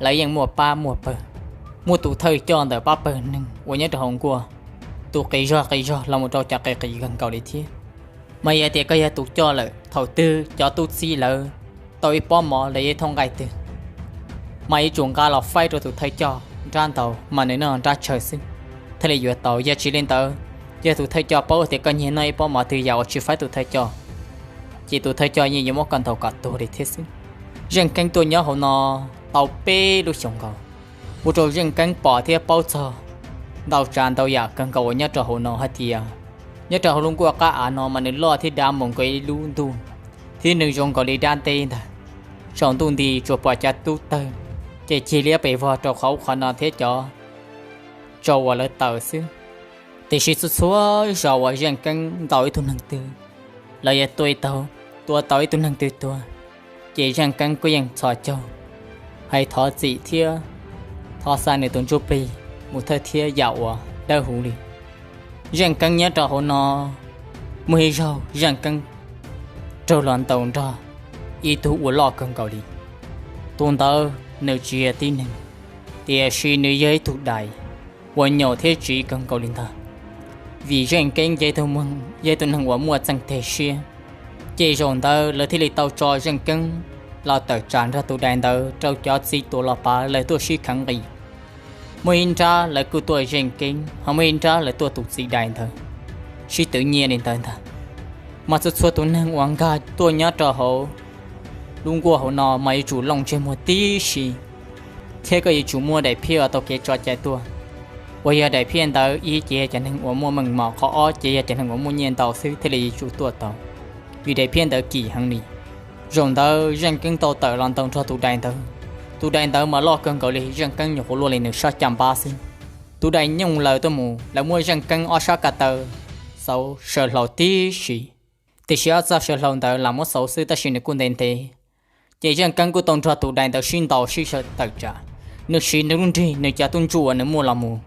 lawv yeej muaj pab muaj pawg, muaj tus thawj coj ntawm pab pawg neeg uas nyob rau hauv nkuaj, tus qis zog qis zog los mus rau cov qis qis kawg nkaus li thiab. Mas yog tias koj yog tus coj lawm, thaum twg cov tub txib lawv tau ib pob mov los yog ib thooj nqaij twg, mas yuav tsum nqa los faib rau tus thawj coj nrab ntau mas nws noj nrab tsawg xwb thiaj li yuav tau. Yog tsis li ntawd, yog tus thawj coj paub tias koj nyiag noj ib pob mov twg yam uas tsis faib tus thawj coj, ces tus thawj coj yeej yuav muab koj ntaus kom tuag li thiab xwb. Zeej Keeb tuaj nyob hauv no tau peb lub xyoos nkaus, ua rau Zeej Keeb pom thiab paub txog ntau tsav ntau yam kawg nkaus uas nyob rau hauv no hais tias nyob rau hauv lub nkuaj qab av no mas nws loj thiab dav mus nkaus ib lub ntuj, thiab nws zoo nkaus li dab nteb ntag. Tsaus ntuj nti tsuas pom cov tub tawg ces cig liab pes vog rau qhov ub qhov no thiab cov tsau uas lawv taws xwb. Tiam sis txhua txhua zaus uas Zeej Keeb ntaus ib tug neeg twg, los yog tua ib tug, tua tau ib tug neeg twg tuag, ces Zeej Keeb kuj yeej txhos caug hais thov txim thiab thov xa nws tus ntsuj plig mus thawj thiab yam uas dawb huv li. Zeej Keeb nyob rau hauv no, muaj ib zaug Zeej Keeb raug los ntaus nrog ib tug ua loj kawg nkaus li. Tus ntawd nws tsis yog tib neeg, tiam sis nws yog ib tug dais uas nyaum thiab tsiv kawg nkaus li ntag. Vim Zeej Keeb yog ib tug neeg uas muaj txeej teg siab, ces zaum ntawd lawv thiaj li tau tso Zeej Keeb los tawm tsam nrog tus dais ntawd rau cov txiv tuam los pav lawv tuaj sib kheev nqis. Muaj ib nrab lawv kuj tuaj Zeej Keeb, ho muaj ib nrab lawv tuaj tus txiv dais ntawd, sib twv nyiaj li ntawd ntag. Mas txhua txhua tus neeg uas nkag tuaj nyob rau hauv lub nkuaj hauv no mas yuav tsum looj ntsej muag tib si, thiab koj yuav tsum muaj daim phiaj uas tau kev tso cai tuaj. Uas yog daim phiaj ntawd ib ces yog cov neeg uas muaj meej mom, qhov ob ces yog cov neeg uas muaj nyiaj ntau xwb thiaj li yuav tsum tuaj tau, vim daim phiaj ntawd kim heev li. Zaum ntawd Zeej Keeb tau tawm los ntaus nrog tus dais ntawd. Tus dais ntawd mas loj kawg nkaus li, Zeej Keeb nyuam qhuav luaj li nws sab caj npab xwb. Tus dais nyooj laws tuaj mus, lawv muab Zeej Keeb ob sab ko taw xauv saw hlau tib si. Tiam sis ob txoj saw hlau ntawd lam muab xauv xwb tab sis nws kuj ntev ntev. Ces Zeej Keeb kuj tau nrog tus dais ntawd sib ntaus sib saw tawm tsam. Nws siv nws lub nrig, nws cov tub ntsuj uas nws muaj los mus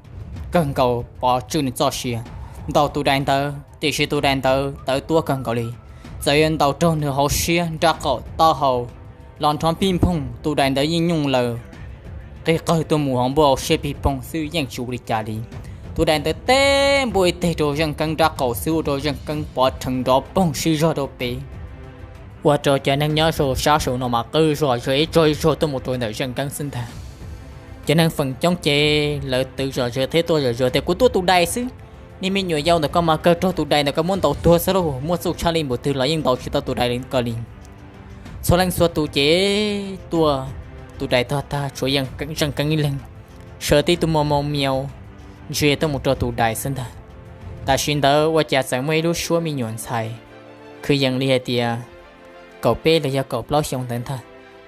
kawg nkaus pov tswj nws txoj sia, ntaus tus dais ntawd, tiam sis tus dais ntawd tawv tuab kawg nkaus li. Txawm yuav ntaus raug nws hauv siab, nrab qaum, taub hau, los nrov pij npoog, tus dais ntawd yeej nyooj laws qig qawg tuaj mus hauv npuaj hauv siab pij poog xwb, yeej tsis ua li cas li. Tus dais ntawd teb npuaj ib teg rau Zeej Keeb nrab qaum xwb, ua rau Zeej Keeb pov rhees nrov poog sib zog rau pem, ua rau cov neeg nyob saum sab saum no mas qw zom zaws ib zaug ib zaug tuaj mus rau ntawm Zeej Keeb xwb ntag. Cov neeg feem coob ces lawv twv zom zaws thiab tuaj zom zaws tias, kuv tuaj tus dais xwb. Niag me nyuam yaus ntawm koj mas kawg raug tus dais ntawm koj muab ntaus tuag xwb lauj, muaj txuj tshaj li npaum twg los yeej ntaus tsis tau tus dais li koj li. Txhua leej txhua tus ces tuaj, tus dais tuag tag tshuav Zeej Keeb ib leeg, sawv tib tug mos mos miaus ntsia tuaj mus rau tus dais xwb ntag. Tam sim ntawd ua cas txawm muaj ib lub suab me nyuam ntxhais, kwv yees li hais tias kaum peb los yog kaum plaub xyoo ntawd ntag,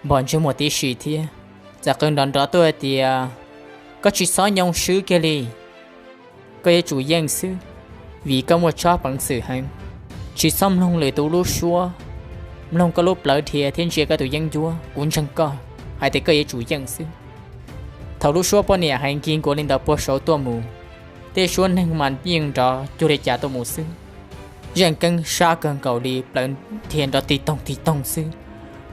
npog ntsej muag tib si thiab, txawm qw nrov nrov tuaj hais tias, koj tsis txhob nyoo swb kiag li, koj yuav tsum yeej xwb, vim koj muaj tsob peev xwm heev. Tsis txhob mloog lwm tus lub suab, mloog koj lub plawv dhia thiab ntsia koj tus yeeb ncuab, kuv ntseeg koj hais tias koj yuav tsum yeej xwb. Thaum lub suab poj niam hais nkig nkuas li ntawd puag saud tuaj mus, tej suab neeg mas yeej nrov cuag li cas tuaj mus xwb. Zeej Keeb sab kawg nkaus li, plawv dhia nrov tig toog tig toog xwb.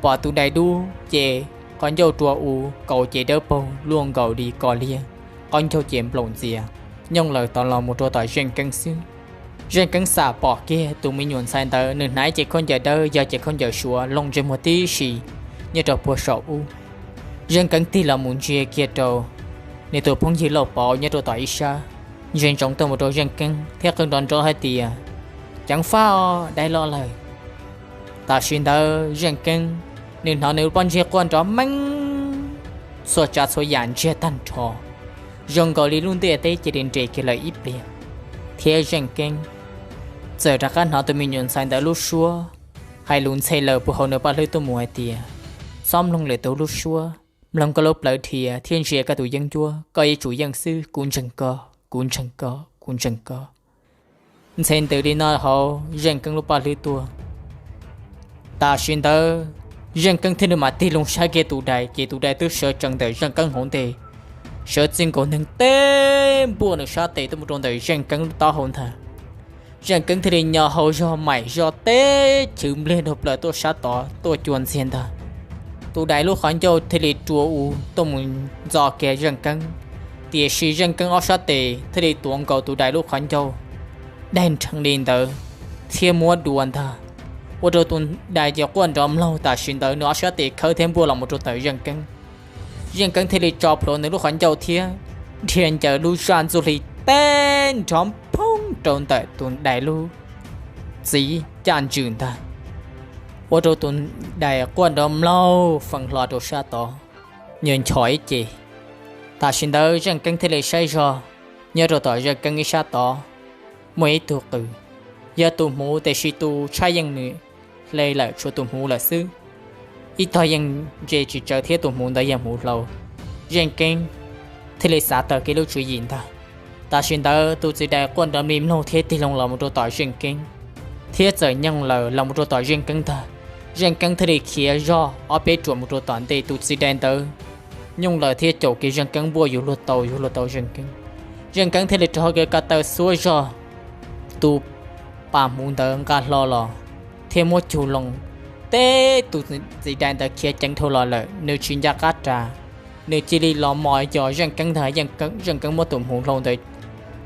Pom tus dais dub ces qhov ncauj rua u, kaus ces dawb paug luaj nkaus li ko liag, qhov ncauj ces nplaum ntxias, nyooj laws tod los mus rau tom Zeej Keeb xwb. Zeej Keeb xam pom kiag tus me nyuam ntxhais ntawd, nws hnav cev khaub ncaws dawb, yog cev khaub ncaws suav, looj ntsej muag tib si nyob rau puag saum ub. Zeej Keeb tig los mus ntsia kiag rau nws tus phooj ywg Lauj Pov nyob rau tom ib sab, ntsia ntsoov tuaj mus rau Zeej Keeb thiab qw nrov nrov hais tias, ceev faj os, dais los lawm. Tam sim ntawd Zeej Keeb, nws hnov nws pob ntseg quaj nrov meej, txhua tsav txhua yam ntsiag tag nrho, zoo nkaus li lub ntiaj teb cia li nres kiag lawm ib pliag. Thiab Zeej Keeb txawm rov qab hnov tus me nyuam ntxhais ntawd lub suab hais lus ntxhe laws puag hauv nws paj hlwb tuaj mus hais tias, txhob mloog lwm tus lub suab, mloog koj lub plawv dhia thiab ntsia koj tus yeeb ncuab, koj yuav tsum yeej xwb, kuv ntseeg koj, kuv ntseeg koj, kuv ntseeg koj. Ntxhe ntws li no hauv Zeej Keeb lub paj hlwb tuaj. Tam sim ntawd Zeej Keeb thiaj li mam tig loo saib kiag tus dais, ces tus dais twb sawv tsees ntawm Zeej Keeb hauv ntej, sawv txij nkaus neeg teb npuaj nws sab tes tuaj mus rau ntawm Zeej Keeb lub taub hau ntag. Zeej Keeb thiaj li nyo hau zog maim zog teb chwv npliag nraug plaws tuaj sab tod tuaj cua ntxiag ntag. Tus dais lub qhov ncauj thiaj li rua u tuaj mus ntxo kiag Zeej Keeb, tiam sis Zeej Keeb ob sab tes thiaj li tuav nkaus tus dais lub qhov ncauj daig nrheev li ntawd thiab muab dua ntag, ua rau tus dais ces quaj nrov mlaug. Tam sim ntawd nws ob sab tes khawb thiab npuaj los mus rau ntawm Zeej Keeb. Zeej Keeb thiaj li tso plhuav nws lub qhov ncauj thiab dhia ncaws lub zaj ntxuaj hli teb nrov phoog rau ntawm tus dais lub txiv caj ntswg ntag, ua rau tus dais quaj nrov mlaug fees hlo rau sab tod, nyuam nchos ib ce. Tam sim ntawd Zeej Keeb thiaj li saib zog, nyob rau tom Zeej Keeb ib sab tod muaj ib tug qws, yog tus hmuv tiam sis tus tshaj yeej nws hle lawm tshuav tus hmuv lawm xwb. Ib tog yeej ntse tsis tsawv thiab tus hmuv ntawd yog hmuv hlau. Zeej Keeb thiaj li xav tawm kev lub tswv yim ntag. Tam sim ntawd tus txiv dais quaj nrov mlig mloog thiab tig loo los mus rau tom Zeej Keeb, thiab txawm nyooj laws los mus rau tom Zeej Keeb ntag. Zeej Keeb thiaj li khiav zog ob peb ruam mus rau tom ntej tus txiv dais ntawd, nyooj laws thiab caum kev Zeej Keeb npuaj yuav luag tau yuav luag tau Zeej Keeb. Zeej Keeb thiaj li rov kiag ko taw xuab zog tus pas hmuv ntawd nqa hlo los thiab muab cug loo. Teb tus txiv dais ntawd khiav ceev dhau los lawm, nws tsis nco qab ras, nws cia li los mos yos Zeej Keeb ntag. Zeej Keeb muab tus hmuv hlau ntawd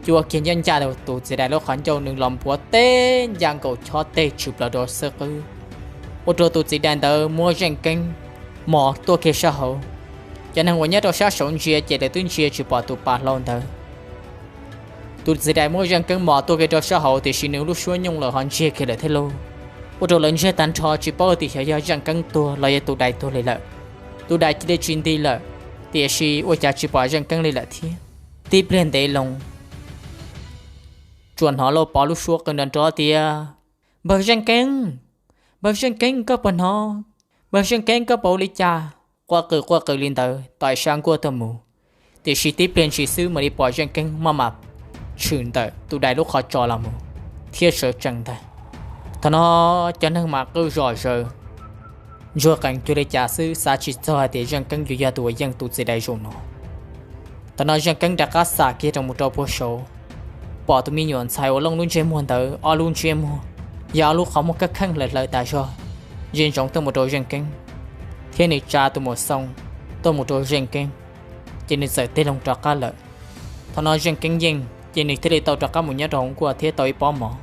cua kiag ncaj ncaj tus txiv dais lub qhov ncauj, nws los npuav teb ncaj nkaus chob teg tshwm plaws rau xwb qwb, ua rau tus txiv dais ntawd muab Zeej Keeb mos tuaj kiag sab hauv. Cov neeg uas nyob rau sab saud ntsia ces lawv twb ntsia tsis pom tus pas hlau ntawd. Tus txiv dais muab Zeej Keeb mos tuaj kiag rau sab hauv tiam sis nws lub suab nyooj laws ho ntsiag kiag lawm thiab lauj, ua rau lawv ntsiag tag nrho tsis paub tias xyov yog Zeej Keeb tuag los yog tus dais tuag li lawm. Tus dais cia li tsis nti lawm, tiam sis ua cas tsis pom Zeej Keeb li lawm thiab. Tib pliag ntev loo, tsuas hnov Lauj Pov lub suab qw nrov nrov tias, Npawg Zeej Keeb, npawg Zeej Keeb, koj puas hnov? Npawg Zeej Keeb, koj puas ua li cas? Quaj qw quaj qw li ntawd tom ib sab nkuaj tuaj mus. Tiam sis tib pliag ntshis xwb mam li pom Zeej Keeb maj mam tshwm ntawm tus dais lub qhov tsos los mus thiab sawv tsees ntag. Thaum no cov neeg mam qw zom zaws, ntsuag qees cuag li cas xwb xav tsis txog hais tias Zeej Keeb yuav yog tus uas yeej tus txiv dais zaum no. Thaum no Zeej Keeb rov qab xam kiag rau mus rau puag saud, pom tus me nyuam ntxhais uas looj lub ntsej muag ntawd ob lub ntsej muag yog ob lub qhov muag kab kheej hlawv hlawv tas zog, ntsia ntsoov tuaj mus rau Zeej Keeb, thiab nws tsa tus muam xoo tuaj mus rau Zeej Keeb, ces nws txawm tig loo rov qab lawm. Thaum no Zeej Keeb yeej, ces nws thiaj li tau rov qab mus nyob rau hauv nkuaj thiab tau ib pob mov.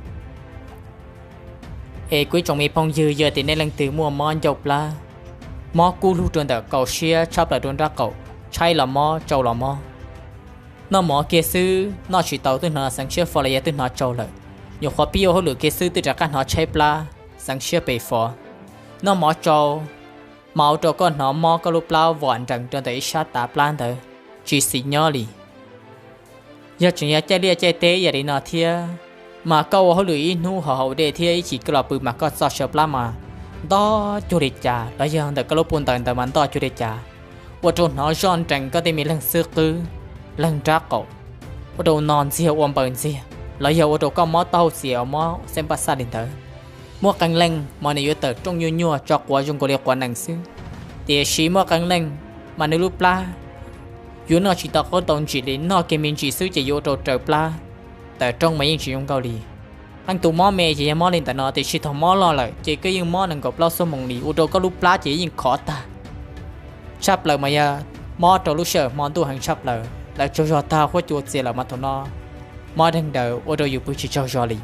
Es kuv ib tsoom me phooj ywg, yog tias nej leej twg muaj mob ncauj plab, mob kub lug rau ntawm kaum siab tshaj plaws rau nraub qaum, tshaib los mob, tsau los mob, noj mov kiag xwb noj tsis tau twb hnov xeev siab fo los yog twb hnov tsau lawm, nyuam qhuav pib ua hauj lwm kiag xwb twb rov qab hnov tshaib plab, xeev siab pes fov, noj mov tsau, mas ua rau koj hnov mob koj lub plab vom nrees rau ntawm ib sab tav plab ntawd, tsis xis nyob li. Yog tseem yog caij liaj caij teb ib yam li no thiab, mas koj ua hauj lwm ib hnub ho haus dej thiab ib chim koj los pw mas koj txoj sia plab mas ntoj cuag li cas, los yog ntawm koj lub puj ntaws ntawd mas ntoj cuag li cas, ua rau hnov zoj nrees koj tej me leeg xwb qwb, leeg nraub qaum, ua rau no ntxiag ua npaws ntxiag, los yog ua rau koj mob taub hau xiav mob xeeb paj xaj li ntawd. Muaj qee leej mas nws yuav tawm rooj nyuaj nyuaj tso quav zoo nkaus li quav nees xwb, tiam sis muaj qee leej mas nws lub plab yuav noj tsis tau qaub tau ntsis li, noj kiag me ntsis xwb ces yuav ua rau raws plab, tawm rooj mas yeej tsis zoo nkauj li. Qee tus mob me ces yog mob li ntawm no, tiam sis thaum mob loj lawm ces koj yeej mob nees nkaum plaub xuab moos li, ua rau koj lub plab ces yeej khov tag. Tshaj plaws mas yog mob rau lub sij hawm hmo ntuj heev tshaj plaws, lawv tsaug zog tag huab cua txias lawm mas thaum no mob deeg daws ua rau yus pw tsis tsaug zog li.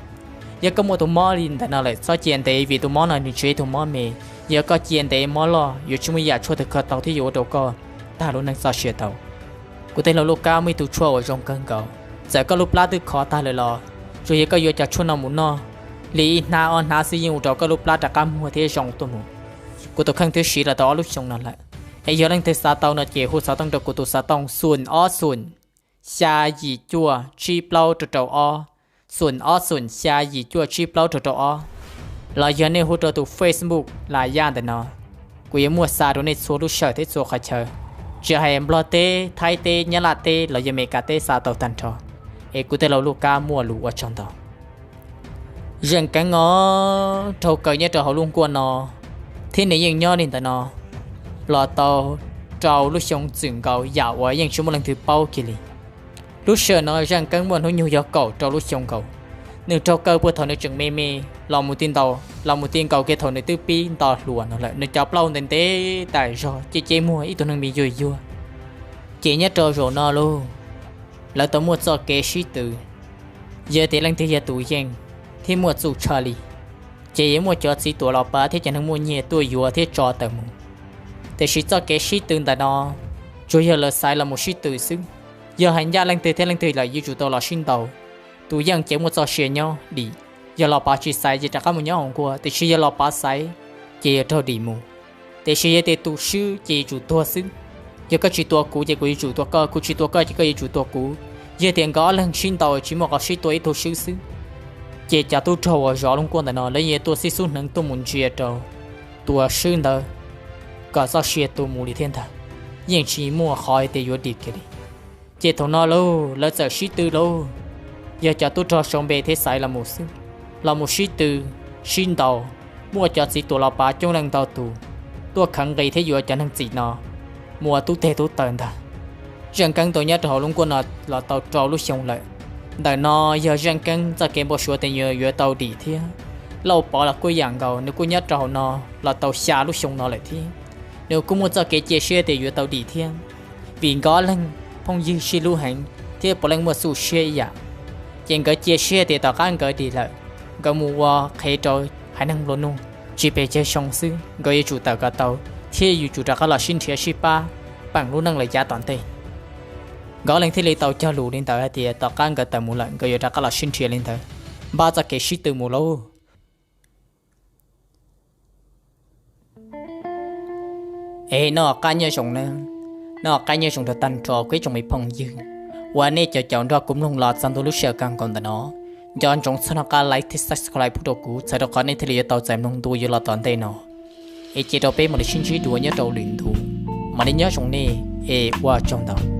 Yog koj muaj tus mob li ntawm no lawm txhob cia ntev, vim tus mob no nws tsis yog ib tug mob me. Yog koj cia ntev mob loj yuav tsis muaj ib yam tshuaj twg kho tau thiab yuav ua rau koj tag lub neej txoj sia tau. Kuv tej laug Lub Kab muaj ib tug tshuaj uas zoo kawg nkaus, txawm koj lub plab twb khov tag lawm los tsuas yog koj yuav cov tshuaj no mus noj li ib hnab ob hnab xwb yeej ua rau koj lub plab rov qab muag thiab zoo tuaj mus. Kuv tus kheej twb siv los tau ob lub xyoo no lawm, es yog leej twg xav tau no ces hu xov tooj rau kuv tus xov tooj xoom ob xoom xya yim cuaj tsib plaub rau rau ob, xoom ob xoom xya yim cuaj tsib plaub rau rau ob, los yog nej hu rau tus Facebook Laj Yaj ntawm no, kuv yuav muaj xa rau nej txhua lub sij hawm thiab txhua qhov chaw, tsis hais Nplog teb, Thaib teb, Nyab Laj teb los yog Meskas teb xa tau tag nrho. Es kuv tej laug Lub Kab muaj lus ua tsaug ntau. Zeej Keeb os, raug kaw nyob rau hauv lub nkuaj no, thiab nws yeej nyob li ntawm no los tau rau lub xyoo txwm nkaus yam uas yeej tsis muaj leej twg paub kiag li. Lub sij hawm no Zeej Keeb muaj hnub nyoog yog kaum rau lub xyoo nkaus. Nws raug kaw puag thaum nws tseem me me los mus ti ntaus los mus ti nkaus kiag thaum nws twb pib nto hluas no lawm, nws cov plaub ntev ntev tas zog, ceb ceb muag ib tug neeg me yuag yuag. Ces nyob rau zaum no lauj, lawv tau muaj txoj kev sib tw, yog tias leej twg yog tus yeej thiab muaj txuj tshaj li, ces yuav muaj cov txiv tuam los pav thiab cov neeg muaj nyiaj tuaj yuav thiab tso tawm mus. Tiam sis txoj kev sib tw ntawm no tsuas yog lawv xaiv los mus sib tw xwb. Yog hais ncaj leej twg thiab leej twg lawm yuav tsum tau los sib ntaus. Tus yeej ces muaj txoj sia nyob dim, yog los pav tsis xaiv ces rov qab mus nyob hauv nkuaj, tiam sis yog los pav xaiv ces yuav raug dim mus. Tiam sis yog tias tus swb ces yuav tsum tuag xwb. Yog koj tsis tua kuv ces kuv yuav tsum tua koj, kuv tsis tua koj ces koj yuav tsum tua kuv. Yog tias nkawd ob leeg sib ntaus tsis muaj qhov sib tua ib tug swb xwb, ces cov tub rog uas zov lub nkuaj ntawm no lawv yeej tuaj xib xub hneev tuaj mus ntsia rau tus uas swb ntawd kom txoj sia tu mus li thiab ntag, yeej tsis muaj qhov tias yuav dim kiag li. Ces thaum no lauj, lawv txawm sib tw lauj, yog cov tub rog sau npe thiab xaiv los mus xwb, los mus sib tw, sib ntaus, muaj cov txiv tuam los pav coob leej ntau tus tuaj khav nqi thiab yuav cov neeg txim no mus ua tub teg tub taw ntag. Zeej Keeb tau nyob rau hauv lub nkuaj no los tau rau lub xyoo lawm. Ntawm no yog Zeej Keeb txoj kev npau suav tias nws yuav tau dim thiab. Lauj Pov los kuj ib yam nkaus, nws kuj nyob rau hauv no los tau xya lub xyoo no lawm thiab. Nws kuj muaj txoj kev cia siab tias yuav tau dim thiab, vim nkawd ob leeg phooj ywg sib hlub heev thiab puav leej muaj txuj siab ib yam. Ces nkawd cia siab tias tom qab nkawd dim lawm, nkawd mus ua qhev rau haiv neeg nplua nuj, tsis pes tsawg xyoo xwb nkawd yuav tsum tawm kom tau, thiab yuav tsum rov qab los sib nrhiav sib pab peem lub neej lawm yav tom ntej. Nkawd ob leeg thiaj li tau cog lus li ntawd hais tias tom qab nkawd tawm mus lawm nkawd yuav rov qab los sib nrhiav li ntawd, npaj txoj kev sib tw mus lauj. Es noj qab nyob zoo na, noj qab nyob zoo rau tag nrho kuv ib tsoom me phooj ywg. Uas nej cov caum nrog kuv mloog los txog ntua lub sij hawm kawg nkaus ntawm no, nco ntsoov txhob nco qab like thiab subscribe pub rau kuv, txhawm rau qhov nej thiaj li yuav tau txais mloog ntu yuav los tom ntej no. Es cia rau peb mam li sib ntsib dua nyob rau lwm ntu. Mam li nyob zoo nej, es ua tsaug ntau.